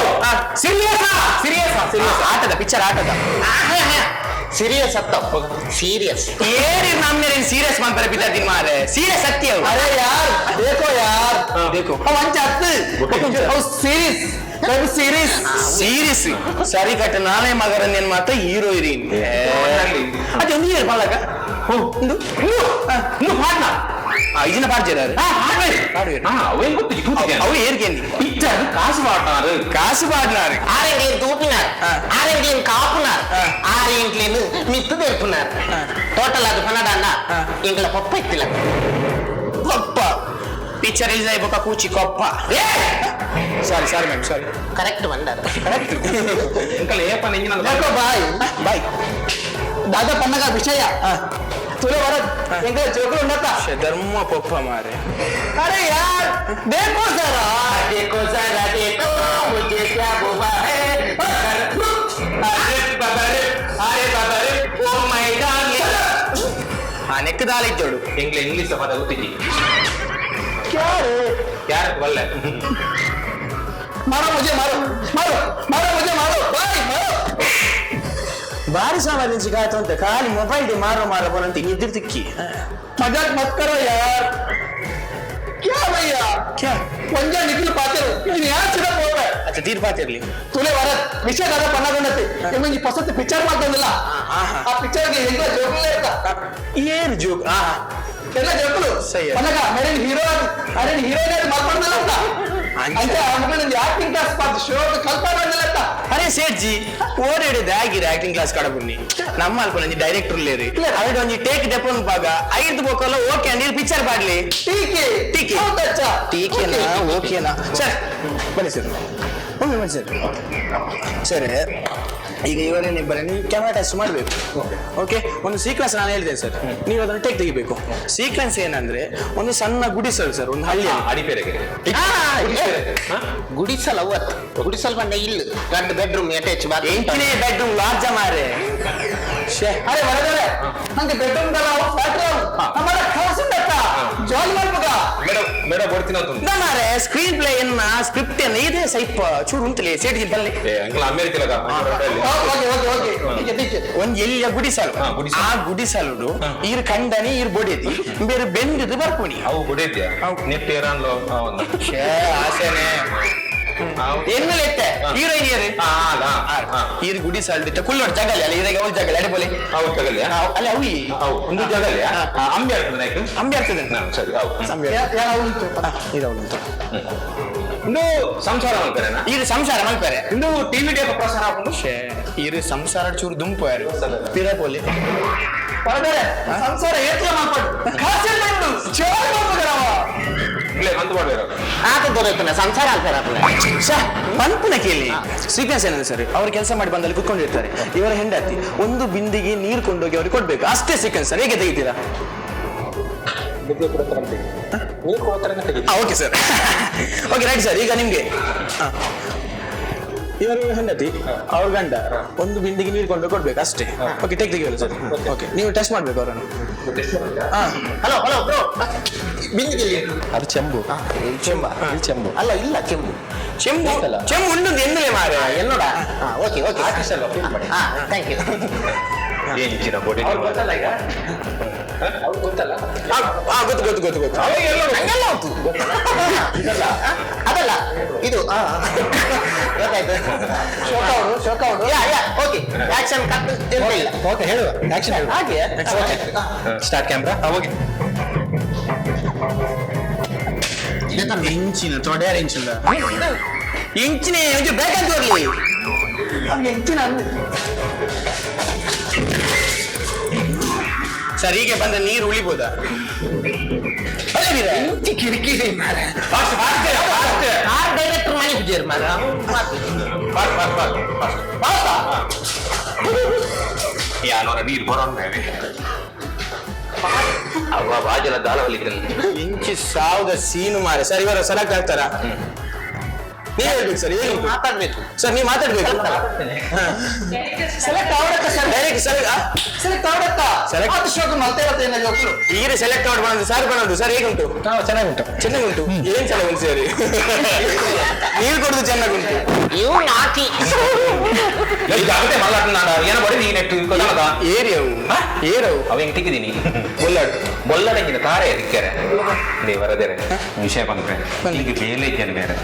ಸೀರಿಯಸ್ ಸೀರಿಯಸ್ serious. ಆಟದ ಪಿಕ್ಚರ್ ಆಟದ? ಸೀರಿಯಸ್ ಅತ್ತ, ಸೀರಿಯಸ್. ಏರಿ ನಮ್ಮೇಲೆ ಸೀರಿಯಸ್ ಮಾಡ್ತಾರೆ ಪಿತಾ ಮಾರೆ, ಸೀರಿಯಸ್ ಸತ್ಯ. ಅರೆ ಯಾರ್ ದೇಖೋ ಯಾರ್. ದೇಖೋ. ಅಂಚ ಹತ್ತು series series series ಸರಿ ಕಟ್ಟ ನಾನೇ ಮಗರನ್ನೇನ್ ಮಾತ ಹೀರೋ ಹೀರೋಯಿನ್ ಅದೇ ಒಂದು ಇಯರ್ ಬಾಲಕ ಒಂದು ಇನ್ನು ಪಾಡ್ನ. ಇದನ್ನ ಪಾಡ್ಜಿದ್ದಾರೆ. ಅವೇನ್ ಗೊತ್ತು? ಅವು ಏರ್ಕೇನಿ? ಪಿಕ್ಚರ್ ಕಾಸು ಪಾಡ್ನಾರು. ಕಾಸು ಪಾಡ್ನಾರು. ಆರೆಂಗೇನ್ ತೂಪಿನಾರ್, ಆರೆಂಗೇನ್ ಕಾಪುನಾರ್, ಆರೆಂಗ್ಲೇನು ಮಿತ್ತು ತೆರ್ಪುನಾರ್. ಟೋಟಲ್ ಅದು ಪನಡಾಂಡ ಎಂಗಳ ಪೊಪ್ಪ ಇತ್ತಿಲ್ಲ. ಕೊಪ್ಪ ಪಿಕ್ಚರ್ is ಬೊಕ್ಕ ಕೂಚಿ ಕೊಪ್ಪ. ಸಾರಿ ಸಾರಿ ಮ್ಯಾಮ್, ಸಾರಿ. ಕರೆಕ್ಟ್ ಬಂದಾರ. ಕರೆಕ್ಟ್. ಎಂಕಲ್ ಏಪನ ಇಂಜಿನ. ದೇಖೋ ಬಾಯ್. ಬಾಯ್. ದಾದಾ ಪನ್ನಗ ವಿಷಯ ತುಲೆ ಬರತ್ ಎಂಗಳ ಜೋಕುಲು ಉಂಡತ್ತ. ಧರ್ಮ ಪೊಪ್ಪ ಮಾರೆ. ಅರೆ ಯಾರ್ ದೇಖೋ ಜರಾ. देखो जरा देखो मुझे क्या हुआ है. ಅರೆ ಬಾಬಾರೆ, ಅರೆ ಬಾಬಾರೆ, ಓ ಮೈ ಡಾರ್ಲಿಂಗ್. ಆ ನೆಕ್ಕದಾಲ ಇದ್ದೋಡು. ಎಂಗ್ಲ ಇಂಗ್ಲಿಷ್ ಪದ ಗೊತ್ತಿಜ್ಜಿ ಯಾರ ಬಲ್ಲೆ? ಮಾರೋ ಮುಜೆ, ಮಾರೋ ಮಾರೋ ಮಾರೋ ಮುಜೆ, ಮಾರೋ ಬಾಯ್ ಮಾರೋ. ಬಾರಿ ಸಾಮಾನ್ಯ ಸಿಗಾಯ್ತು ಅಂತ ಖಾಲಿ ಮೊಬೈಲ್ ಮಾರೋ ಮಾರೋ ಬರಂತ ನಿದ್ದಿರ್ ತಿಕ್ಕಿ. मजाक मत करो यार. क्या भैया? ಕ್ಯಾ? ಒಂಜ ನಿಖಿಲ್ ಪಾತಿರು ನೀನು ಯಾರು ಸಿಗ ಹೋಗ್ರೆ? ಅಚ್ಚ ತೀರ್ಪಾತಿರ್ಲಿ. ತುಲೆ ವರತ್ ವಿಷಯ ದಾದಾ ಪನ್ನಗೊಂಡತಿ ನಿಮಗೆ ಹೊಸತು ಪಿಕ್ಚರ್ ಮಾಡ್ತಂದಿಲ್ಲ, ಆ ಪಿಕ್ಚರ್ ಗೆ ಎಲ್ಲ ಜೋಕುಲೇ ಇರ್ತ. ಏನ್ ಜೋಕ್ ಆ? ಎಲ್ಲ ಜೋಕುಲು. ಸರಿ. ಪನ್ನಗ ಮೇರೆ ಹೀರೋ, ಅರೆ ಹೀರೋಯಿನ್ ಅದು ಮಾಡ್ಕೊಂಡಲ್ಲ ಅಂತ. ಅಂಚ. ಅಂಚ ಅನ್ಕೊಂಡು ಆಕ್ಟಿಂಗ್ ಕ್ಲಾಸ್ ಪಾತ್ ಶೋ ಕಲ್ಪ ಬಂದಿಲ್ಲ ಅಂತ. ಅರೆ ಸೇಠ್ಜಿ, ಓಡೇಡಿ ದಾಗಿರಿ ಆಕ್ಟಿಂಗ್ ಕ್ಲಾಸ್ ಕಡಬುನ್ನಿ ನಮ್ಮ ಅಲ್ಪ ಒಂಜಿ ಡೈರೆಕ್ಟರ್ ಲೇರಿ ಅರೆ ಒಂಜಿ ಟೇಕ್ ದೆಪ್ಪನ್ ಪಾಗ ಐದು ಬೋಕಲ್ಲ ಓಕೆ ಅಂಡ್ ಪಿಕ್ಚರ್ ಪಾಡ್ಲಿ. ಟೀಕೆ. ಟೀಕೆ. ಹೌದಚ್ಚ. ಟೀಕೆನಾ? ಓಕೆನಾ ಸರ್? ಬನ್ನಿ ಸರ್, ಒಮ್ಮೆ ಬನ್ನಿ ಸರ್. ಸರ್, ಈಗ ಇವರೇನಿಬ್ಬರೇ ನೀವು ಕ್ಯಾಮ್ರಾ ಟೆಸ್ಟ್ ಮಾಡಬೇಕು. ಓಕೆ, ಒಂದು ಸೀಕ್ವೆನ್ಸ್ ನಾನು ಹೇಳ್ತೇನೆ ಸರ್, ನೀವು ಅದನ್ನು ಟೇಕ್ ತೆಗಿಬೇಕು. ಸೀಕ್ವೆನ್ಸ್ ಏನಂದ್ರೆ, ಒಂದು ಸಣ್ಣ ಗುಡಿಸಲು ಸರ್, ಒಂದು ಹಳ್ಳಿಯಲ್ಲಿ. ಅಡಿಪೇರೆಗೆ. ಗುಡಿಸಲ್ ಅವತ್ ಗುಡಿಸಲ್ ಬಂದ ಇಲ್ಲ, ದೊಡ್ಡ ಬೆಡ್ರೂಮ್ ಅಟ್ಯಾಚ್ ಬಾತ್. ಎಂಟನೇ ಬೆಡ್ರೂಮ್ ಲಾರ್ಜ ಮಾರೆ. ಶೇ. ಅರೆ ವರದರೆ, ನಂಗೆ ಬೆಡ್ರೂಮ್ ದಲ್ಲ, ಫ್ಲಾಟ್. ನಮ್ಮರ ಖಾಸಿಂದತ್ತ. ಜಾಲಿ ಮಲ್ಪುಗ. ಮೇಡಮ್ ಮೇಡಮ್ ಕೊಡ್ತೀನಿ ಅಂತ. ಮಾರೆ ಸ್ಕ್ರೀನ್ ಪ್ಲೇ ಎನ್ನ ಸ್ಕ್ರಿಪ್ಟ್ ಎನ್ನ ಇದೇ ಸೈಪ್ ಚೂರು ಉಂಟಲಿ ಸೇಟ್ ಬಲ್ಲೆ. ಏ ಅಂಕಲ್ ಅಮೆರಿಕದ. ಓಕೆ ಓಕೆ ಓಕೆ, ಟೀಕೆ ಟೀಕೆ. ಒಂದ್ ಎಲ್ಲಿಯ ಗುಡಿಸಲು. ಹಾ, ಗುಡಿಸಲು. ಆ ಗುಡಿಸಲುಡು ಈರ್ ಕಂಡನಿ ಈರ್ ಬೊಡೆದಿ ಬೇರೆ ಬೆಂದಿದ್ದು ಬರ್ಪುಣಿ. ಅವು ಗುಡಿದ್ಯಾ ನೆಟ್ ಏರಾನ್ಲೋ ಒಂದು ಛೇ ಆಸೆನೆ ಎನ್ನಲೆ ಎತ್ತೆ ಹೀರೋಯಿನ್ ಏರು ಈರ್ ಗುಡಿಸಲು ಕುಲ್ಲೋಡ್ ಜಗಲಿ ಅಲ್ಲ ಇದಾಗ ಅವ್ಳು ಜಗಲಿ ಅಡೆ ಬೋಲೆ. ಅವು ಜಗಲಿಯಾ? ಅಲ್ಲ ಅವು ಅವು ಒಂದು ಜಗಲಿಯಾ? ಅಂಬಿ ಆಗ್ತದೆ ನಾಯ್ಕ. ಅಂಬಿ ಆಗ್ತದೆ. ಸರಿ ಅವು. ಯಾರು? ಇದು ಅವಳು. ಇಂದು ಸಂಸಾರ ಮಾಡ್ತಾರೇನಾ? ಈರು ಸಂಸಾರ ಮಲ್ಪರೆ. ಇಂದು ಟಿವಿ ಡೇ ಪ್ರಸಾರ ಆಪುಂಡು. ಈರು ಸಂಸಾರ ಚೂರು ದುಂಪು ಯಾರು ಪಿರ ಪೋಲೆ. ಪರದರೆ ಸಂಸಾರ ಏತ್ಲ ಮಾಪಡು ಕಾಸೆಲ್ಲ ಉಂಡು ಜೋರ್ ಮಲ್ಪುಗರವ. ಇಲ್ಲೇ ಮಂತು ಮಾಡ್ಬೇರು. ಆತ ದೊರೆಯುತ್ತಾನೆ ಸಂಸಾರ ಆಗ್ತಾರೆ. ಪಂಪುನ ಕೇಳಿ ಸೀಕ್ವೆನ್ಸ್ ಏನಂದ್ರೆ ಸರ್, ಅವರು ಕೆಲಸ ಮಾಡಿ ಬಂದಲ್ಲಿ ಕುತ್ಕೊಂಡಿರ್ತಾರೆ. ಇವರ ಹೆಂಡತಿ ಒಂದು ಬಿಂದಿಗೆ ನೀರು ಕೊಂಡೋಗಿ ಅವ್ರಿಗೆ ಕೊಡ್ಬೇಕು ಅಷ್ಟೇ ಸೀಕ್ವೆನ್ಸ್ ಸರ್. ಹೇಗೆ ತೆಗಿತೀರಾ? Okay sir, okay right sir. ಈಗ ನಿಮ್ಗೆ ಇವರು ಹೆಂಡತಿ ಅವ್ರ ಗಂಡ ಒಂದು ಬಿಂದಿಗೆ ನೀರು ಕೊಂಡು ಕೊಡ್ಬೇಕು ಅಷ್ಟೇ. ಓಕೆ ಟೇಕ್ ತೆಗಿಯಲ್ಲ ಸರ್. ಓಕೆ ನೀವು ಟೆಸ್ಟ್ ಮಾಡ್ಬೇಕು ಅವರನ್ನು. ಹಲೋ ಹಲೋ ಬ್ರೋ, ಬಿಂದಿಗೆ ಅದು ಚೆಂಬು. ಚೆಂಬ? ಇದು ಚೆಂಬು. ಅಲ್ಲ ಇಲ್ಲ, ಚೆಂಬು. ಚೆಂಬು ಚೆಂಬು ಉಂಡು ಎಂದಲೇ ಮಾರೆ. എന്നೋಡ. ಓಕೆ ಓಕೆ, ಹಾ thank you. ಏನ್ ಬೊಡಿ ಗೊತ್ತಲ್ಲ ಈಗ ಅವ್ರು ಗೊತ್ತಲ್ಲ. ಗೊತ್ತು ಗೊತ್ತು ಗೊತ್ತು ಗೊತ್ತು. ಹಂಗೆಲ್ಲ ಉಂಟು. ಅದಲ್ಲ ಇದು. ಗೊತ್ತಾಯ್ತು. ಶೋಕ ಅವರು ಶೋಕ ಅವರು. Yeah yeah okay, action cut ಎಂತ ಇಲ್ಲ. ಓಕೆ ಹೇಳುವ ಆಕ್ಷನ್ ಹೇಳುವ. ಹಾಗೆ. Start camera. Okay ಇಂಚಿನ ತೊಡೆಯಾರ ಇಂಚಿನ ಇಂಚಿನ ಒಂಚೂರು ಬೇಕಂತ ಹೋಗ್ಲಿ. ಎಂಚಿನ ಸರ್ ಹೀಗೆ ಬಂದ್ರೆ ನೀರು ಉಳಿಬೋದಾ? ಇಂಚಿ ಕಿರಿಕಿರಿ ಮಾರ. Fast fast fast. ಆರ್ ಡೈರೆಕ್ಟರ್ ಮನೆ ಪೂಜಾರಿ ಮಾರ. Fast fast fast fast. ಯಾನೋರ ನೀರು ಬರೋಣ ಅವ್ವ ಬಾಜಲ ದಾಳವಲ್ಲಿ. ಇಂಚಿ ಸಾವ್ದ ಸೀನು ಮಾರೆ. ಸರ್ ಇವರು ಸೆಲೆಕ್ಟ್ ಆಗ್ತಾರಾ? ನೀವ್ ಹೇಳ್ಬೇಕು ಸರ್, ಏನು ಮಾತಾಡ್ಬೇಕು ಸರ್, ನೀವು ಮಾತಾಡ್ಬೇಕು. ಸೆಲೆಕ್ಟ್ ಆವಡಕ್ಕ ಸರ್. ಡೈರೆಕ್ಟ್ ಸೆಲೆಕ್ಟ್ ಸೆಲೆಕ್ಟ್ ಆವಡಕ್ಕ. Select- ಆತ ಶೋಕ ಮಲ್ತೆ ಇರತ್ತೆ ಜೋಕ್ಲು. ಈಗಲೇ ಸೆಲೆಕ್ಟ್ ಔಟ್ ಮಾಡೋದು ಸರ್ ಬರೋದು ಸರ್. ಹೇಗುಂಟು? ಚೆನ್ನಾಗುಂಟು. ಚೆನ್ನಾಗುಂಟು. ಏನ್ ಚೆನ್ನಾಗುಂಟು ಸರ್? ನೀರು ಕೊಡುದು ಚೆನ್ನಾಗುಂಟು. ಇವು ನಾಟಿ. ಜಾಗತೆ ಮಲ್ಲಾಟ ಏನ ಬಡಿ ನೀ ನೆಟ್ಟು ಕೊಲ್ಲದ. ಏರಿಯವು ಏರವು. ಅವ ಹೆಂಗ್ ತಿಕ್ಕಿದೀನಿ? ಬೊಲ್ಲಾಡು. ಬೊಲ್ಲಡಂಗಿನ ತಾರೆ ದಿಕ್ಕರೆ ದೇವರದೇರೆ ವಿಷಯ ಬಂದ್ರೆ ಈಗ ಬೇಲೆ ಇದ್ದಾನೆ ಬೇರೆ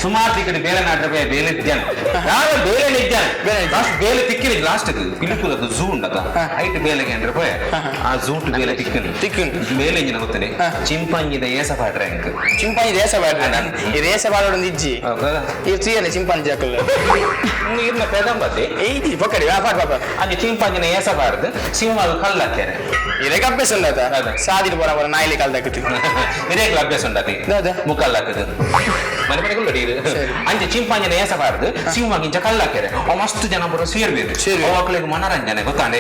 ಸುಮಾರು ಈ ಕಡೆ ಬೇಲೆ ನಾಟ್ರೆ ಬೇಲೆ ಇದ್ದಾನೆ ನಾನು ಬೇಲೆ ಇದ್ದಾನೆ. ಲಾಸ್ಟ್ ಬೇಲೆ ತಿಕ್ಕಿನಿ. ಲಾಸ್ಟ್ ಪಿಲಿಕುಲದ ಝೂ ಉಂಡದ ಐಟ್ ಬೇಲೆಗೆ ಅಂದ್ರೆ ಪೋಯ ಆ ಝೂಟ್ ಬೇಲೆ ತಿಕ್ಕನು. ತಿಕ್ಕುನು. ಬೇಲೆ ಇಂಜಿನ ಗೊತ್ತನೆ ಚಿಂಪಾಂಜಿದ ಏಸ ಪಾಡ್ರೆ ಅಂಕ್. ಚಿಂಪಾಂಜಿ ದೇಶ ಬಾಡ ಈ ರೇಸ ಬಾಡೋದು ಇಜ್ಜಿ. ಈ ತ್ರೀಯನೆ ಚಿಂಪಾಂಜಿ ಹಾಕಲ್ಲ. ಇರ್ನ ಪೆದಂಬತ್ತಿ. ಏಯ್ತಿ ಪೊಕ್ಕಡಿ ಪಾಡ್ ಪಾಪ. ಅಲ್ಲಿ ಚಿಂಪಾಂಜಿನ ಏಸ ಬಾರ್ದು ಸಿಂಹ ಕಲ್ಲಾಕ್ಯಾರೆ. ಇದಕ್ಕೆ ಅಭ್ಯಾಸ ಉಂಡಾತ. ಅದೇ. ಸಾದಿನ ಬರ ಬರ ನಾಯಿಲಿ ಕಲ್ದಾಕತಿ. ಇದೇಗ್ಲ ಅಭ್ಯಾಸ ಉಂಡತಿ. ದಾದ? ಮುಕ್ಕಲ್ಲಾಕದು ಮನೆ ಮನೆ ಗುಲ್ಲಡಿ. ಸರಿ. ಅಂಚೆ ಚಿಂಪಾಂಜಿನ ಏಸ ಬಾರ್ದು ಸಿಂಹ ಗಿಂಚ ಕಲ್ಲಾಕ್ಯಾರೆ. ಅವ ಮಸ್ತ್ ಜನ ಬರೋ ಸೇರ್ಬೇಕು. ಸೇರ್ಬೇಕು. ಅವ ಮಕ್ಕಳಿಗೆ ಮನರಂಜನೆ ಗೊತ್ತಾಂಡೆ.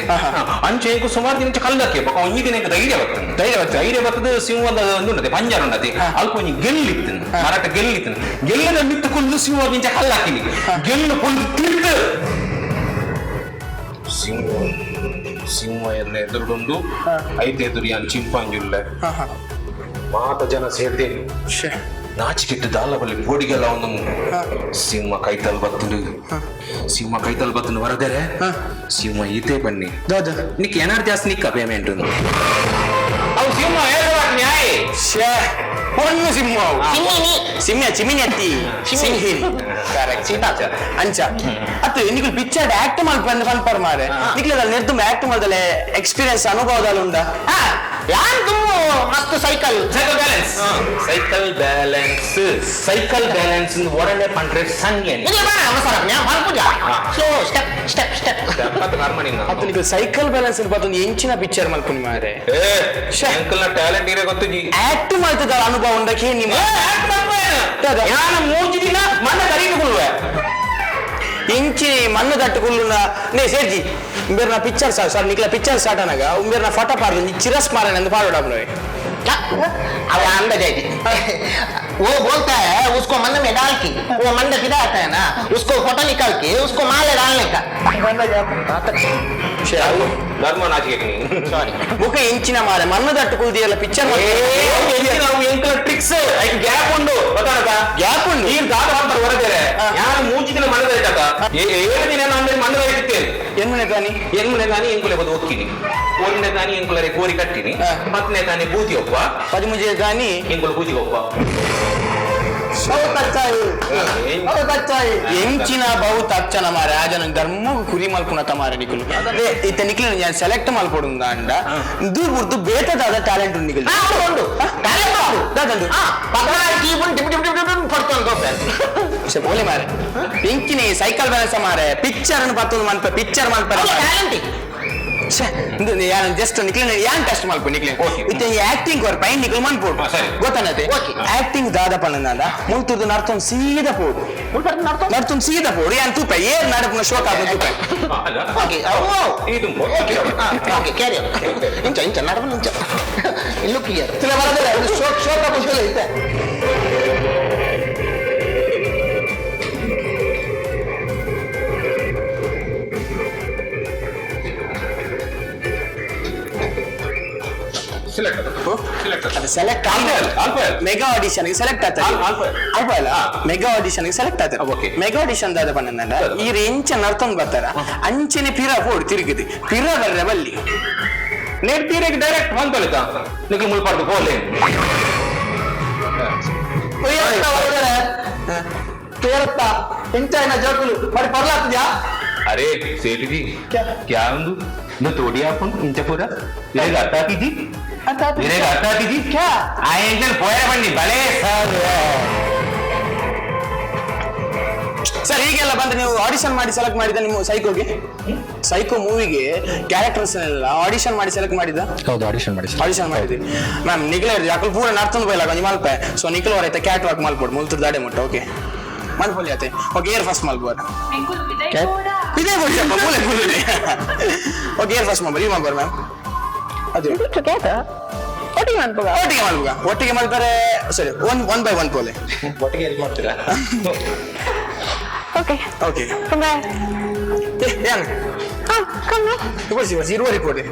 ಅಂಚೆ ಈಗ ಸುಮಾರು ದಿನ ಕಲ್ಲಾಕಿ ಒಂಜಿ ದಿನ ಧೈರ್ಯ ಬರ್ತದೆ. ಧೈರ್ಯ ಬರ್ತದೆ. ಧೈರ್ಯ ಬರ್ತದೆ. ಸಿಂಹದ ಒಂದು ಉಂಡತೆ ಪಂಜರ ಉಂಡತಿ ಅಲ್ಪ ಒಂಜಿ ಗೆಲ್ಲಿತ್ತು ಮರಾಠ ಗೆಲ್ಲಿತ್ತು. ಗೆಲ್ಲದ ಮಿತ್ತುಕೊಂಡು ಸಿಂಹ ಗಿಂಚ ಕಲ್ಲಾಕಿನಿ ಗೆಲ್ಲು ಕೊಂಡು ತಿರ್ದು ಸಿಂಹ ಸಿಂಹ ಎಲ್ಲ ಎದುರುಂಡು ಐತೆ ಎದುರು ಯಾನ್ ಚಿಂಪಾಂಜಿ ಉಲ್ಲೆ ಮಾತ ಜನ ಸೇರ್ತೇನೆ. ನಾಚಿಕೆಟ್ಟು ದಾಲಬಲ್ಲಿ ಬೋಡಿಗೆಲ್ಲ ಒಂದು ಸಿಂಹ ಕೈತಲ್ ಬತ್ತುಂಡು. ಸಿಂಹ ಕೈತಲ್ ಬತ್ತುಂಡು ವರದರೆ ಸಿಂಹ ಈತೆ ಬನ್ನಿ ದಾದ ನಿಕ್ ಏನಾರು ಜಾಸ್ತಿ ನಿಕ್ಕ ಪೇಮೆಂಟ್ ಅವು ಸಿಂಹ ಹೇಳ್ಬೇಕು ನ್ಯಾಯ. ಶ್ಯೇ ಪೊಣ್ಣು ಸಿಂಹ ಅವು. ಸಿಂಹ ಚಿಮಿನಿ ಅತ್ತಿ ಸಿಂಹಿನಿ ಕರೆಕ್ಟ್ ಅಂಚ ಅತ್ತು ನಿಕ್ಲು ಪಿಕ್ಚರ್ ಆಕ್ಟ್ ಮಲ್ಪಂದ್ ಪನ್ಪರ್ ಮಾರೆ ನಿಕ್ಲು ಅದ್ರಲ್ಲಿ ನೆರ್ದು ಆಕ್ಟ್ ಮಲ್ದಲೆ ಎಕ್ಸ್ಪೀರಿಯನ್ಸ್ ಅನುಭವದಲ್ಲಿ ಉಂಡ. ಯಾರು ತುಂಬ ಮಸ್ತ್ cycle cycle balance cycle balance cycle balance ಒರಳೆ ಪಂಡ್ರೆ ಸಂಗೇನೆ. ಇಲ್ಲ ಬೇಡ ಅವಸರ ഞാൻ ಮಲ್ಪುಜ ಸ್ಲೋ ಸ್ಟೆಪ್ ಸ್ಟೆಪ್ ಸ್ಟೆಪ್. ಅತ್ತು ನಿಕ್ಲು ಸೈಕಲ್ ಬ್ಯಾಲೆನ್ಸ್ ಒಂದು ಎಂಚಿನ ಪಿಕ್ಚರ್ ಮಲ್ಪುನಿ ಮಾರೆ. ಅಂಕಲ್ನ ಟ್ಯಾಲೆಂಟ್ ಇರೋ ಗೊತ್ತು ಜಿ. ಆಕ್ಟ್ ಮಲ್ತದ ಅನುಭವ ಉಂಡಕ್ಕೆ ನಿಮ್ಮ ಯಾನ ಮೂಜಿ ದಿನ ಮಣ್ಣ ಕರೀದುಕೊಳ್ಳುವೆ. ಇಂಚಿ ಮಣ್ಣು ತಟ್ಟು ಕುಲ್ಲುನ ನೇ ಸೇರ್ಜಿ ಉಂಬೇರ್ನ ಪಿಕ್ಚರ್ ಸರ್ ಸರ್ ನಿಕ್ಲ ಪಿಕ್ಚರ್ ಸ್ಟಾರ್ಟ್ ಅನಾಗ ಉಂಬೇರ್ನ ಫೋಟೋ ಪಾಡ್ದು ಚಿರಸ್ ಮಾರನೆ ಅಂದ್ ಪಾಡೋಡ ಅಪ್ನವೆ. अब अंदर जाएगी। वो बोलता है उसको मन में डाल के, वो मंड किधर आता है ना, उसको फोटो निकाल के उसको माले डालने का। ಧರ್ಮ ನಾಚಿಕೆ. ಸಾರಿ. ಬುಕ್ಕ ಇಂಚಿನ ಮಾರೆ ಮಣ್ಣದಟ್ಟು ಕುಲ್ದಿಯಲ್ಲ ಪಿಕ್ಚರ್. ಎಂಕಲ ಟ್ರಿಕ್ಸ್ ಐಕ್ ಗ್ಯಾಪ್ ಉಂಡು ಗೊತ್ತಾನಕ? ಗ್ಯಾಪ್ ಉಂಡು. ನೀನ್ ದಾದ ಮಾಡ್ತಾರೆ ಹೊರಬೇರೆ ಯಾರು ಮೂಂಚಿ ದಿನ ಮಣ್ಣದ ಇಟ್ಟಾಕ 7 ದಿನ ನಾನು ಮಣ್ಣದ ಇಟ್ಟಿತ್ತೇನೆ. ಎನ್ಮನೆ ತಾನಿ? ಎನ್ಮನೆ ತಾನಿ ಎಂಕುಲೆ ಬದು ಒಕ್ಕಿನಿ, ಒಂದನೇ ತಾನಿ ಎಂಕುಲರೆ ಕೋರಿ ಕಟ್ಟಿನಿ, 10ನೇ ತಾನಿ ಬೂದಿ ಒಪ್ಪ, 13 ತಾನಿ ಎಂಕುಲು ಬೂದಿ ಒಪ್ಪ. बहुत अच्छा है, बहुत अच्छा है. ಎಂಚಿನ ಬಹುತ ಅಚ್ಚನ ಮಾರೆ ಆಜನ ಧರ್ಮ ಕುರಿ ಮಲ್ಪುನ ತಮಾರೆ ನಿಕುಲು. ಅದೇ ಇತ್ತ ನಿಕ್ಲು ഞാൻ ಸೆಲೆಕ್ಟ್ ಮಲ್ಪೊಡು ಅಂಡ ದೂರ ಬುರ್ದು ಬೇತದಾದ ಟ್ಯಾಲೆಂಟ್ ಉಂಡು ನಿಕುಲು. ಉಂಡು, ಟ್ಯಾಲೆಂಟ್ ಉಂಡು. ದಾದಂಡು? 16 ಕೀಬುನ್ ಟಿಪ್ ಟಿಪ್ ಟಿಪ್ ಟಿಪ್ ಪಡ್ಕೊಂಡು ಹೋಗ್ತಾರೆ. ಬೋಲೆ ಮಾರೆ, ಪಿಂಕಿನಿ ಸೈಕಲ್ ಬ್ಯಾಲೆನ್ಸ್ ಮಾರೆ, ಪಿಕ್ಚರ್ ಅನ್ನು ಪತ್ತೊಂದು ಮನ್ಪ ಪಿಕ್ಚರ್ ಮನ್ಪ. ಟ್ಯಾಲೆಂಟ್. ಇಂದು ಯಾನ್ ಜಸ್ಟ್ ನಿಕ್ಲೆ ಯಾನ್ ಟೆಸ್ಟ್ ಮಲ್ಪು ನಿಕ್ಲೆ. Okay. ಇತ್ತೆ ಆಕ್ಟಿಂಗ್ ಕೊರ್ ಪೈನ್ ನಿಕ್ಲು ಮನ್ಪೋಡು. ಸರಿ. ಗೊತ್ತನತೆ? Okay. Acting ದಾದ ಪಣ್ಣಂದ ಮುಲ್ತುದು ನರ್ತೊಂದು ಸೀದಾ ಪೋಡು, ನರ್ತೊಂದು ಸೀದಾ ಪೋಡು. ಯಾನ್ ತೂಪ ಏರ್ ನಡಪುನ ಶೋಕ್ ಆಪುನ ತೂಪ. ಓಕೆ. ಇದು. ಓಕೆ ಓಕೆ, ಕ್ಯಾರಿ ಇಂಚ ಇಂಚ ನಡಬ ಇಂಚ ಇಲ್ಲೂ ಕ್ಲಿಯರ್ ಶೋಕ್ ಶೋಕ್ ಆಪುನ ಇತ್ತೆ. Select select. ಅದು select. Alpha. Mega audition select ಆತ. ಆಲ್ಫಾ. ಅಲ್ಪ ಅಲ್ಲ, ಮೆಗಾ ಆಡಿಷನ್ ಸೆಲೆಕ್ಟ್ ಆತ. Okay. Mega audition ದಾದ ಪಣ್ಣಂದ ಈ ಇಂಚ ನರ್ತೊಂದು ಬರ್ತಾರ, ಅಂಚನೆ ಪಿರ ಪೋಡು ತಿರುಗಿದೆ ಪಿರ ಬರ್ರೆ ಬಲ್ಲಿ. ನೇರ್ ತೀರೆಗೆ ಡೈರೆಕ್ಟ್ ಬಂದ್ಕೊಳಿತ ನಿಕ್ಲು ಮುಳ್ಪಾಡ್ದು ಪೋಲೆ. ತೇರತ್ತ ಎಂಚಾಯಿನ ಜೋಕುಲು మరి ಪರ್ಲಾಗ್ತದ್ಯಾ? ಅರೆ ಸೇಠ್ ಜಿ, ಕ್ಯಾ ಒಂದು ತೋಡಿ ಆಪುಂಡು ಇಂಚ ಪೂರ ಇರೆಗ್ ಅರ್ಥ ಆತಿಜಿ, ಇರೆಗ್ ಅರ್ಥ ಆತಿಜಿ. ಆ ಎಂಚನ್ ಪೋಯ ಬನ್ನಿ ಬಲೇ ಸರ್. ಸರ್, ಹೀಗೆಲ್ಲ ಬಂದ್ರೆ ನೀವು ಆಡಿಷನ್ ಮಾಡಿ ಸೆಲೆಕ್ಟ್ ಮಾಡಿದ ನಿಮ್ಮ ಸೈಕೋಗೆ, ಸೈಕೋ ಮೂವಿಗೆ ಕ್ಯಾರೆಕ್ಟರ್ಸ್ ಎಲ್ಲ ಆಡಿಷನ್ ಮಾಡಿ ಸೆಲೆಕ್ಟ್ ಮಾಡಿದ? ಹೌದು, ಆಡಿಷನ್ ಮಾಡಿ. ಆಡಿಷನ್ ಮಾಡಿದ್ವಿ ಮ್ಯಾಮ್. ನಿಖಿಲ್ ಯಾಕಲ್ ಪೂರ ನರ್ತೊಂದು ಬೈಲಾಗ ಒಂಜಿ ಮಲ್ಪೆ. ಸೊ ನಿಖಿಲ್ ಅವರೈತೆ ಕ್ಯಾಟ್ ವಾಕ್ ಮಲ್ಪೊಡು ಮುಲ್ತುರ್ ದಾಡೆ ಮುಟ್ಟ. ಓಕೆ, ಮಲ್ಪೊಲಿ ಆತೆ. ಓಕೆ, ಏರ್ ಫಸ್ಟ್ ಮಲ್ಪುವರ್? ಇದೇ ಬೋಡಿ ಮೂಲೆ ಮೂಲೆ. ಓಕೆ, ಏರ್ ಫಸ್ಟ್ ಮಲ್ಪು? ಈ ಮಲ್ಪುವರ್ ಮ್ಯಾಮ್ ಅದು. ಟುಗೆದರ್ ಒಟ್ಟಿಗೆ ಮನ್ಪುಗ. ಒಟ್ಟಿಗೆ ಮಲ್ಪುಗ, ಒಟ್ಟಿಗೆ ಮಲ್ಪರೆ. ಸರಿ, ಒನ್ ಒನ್ ಬೈ ಒನ್ ಪೋಲೆ. ಒಟ್ಟಿಗೆ ಎಲ್ಲಿ ಮಾಡ್ತೀರಾ? ಓಕೆ. ಓಕೆ. ಬಾಯ್. ಏನ್? ಹಾ, ಕಮ್. ಬರ್ಸಿ ಬರ್ಸಿ, ಇರುವರಿ ಕೊಡಿ.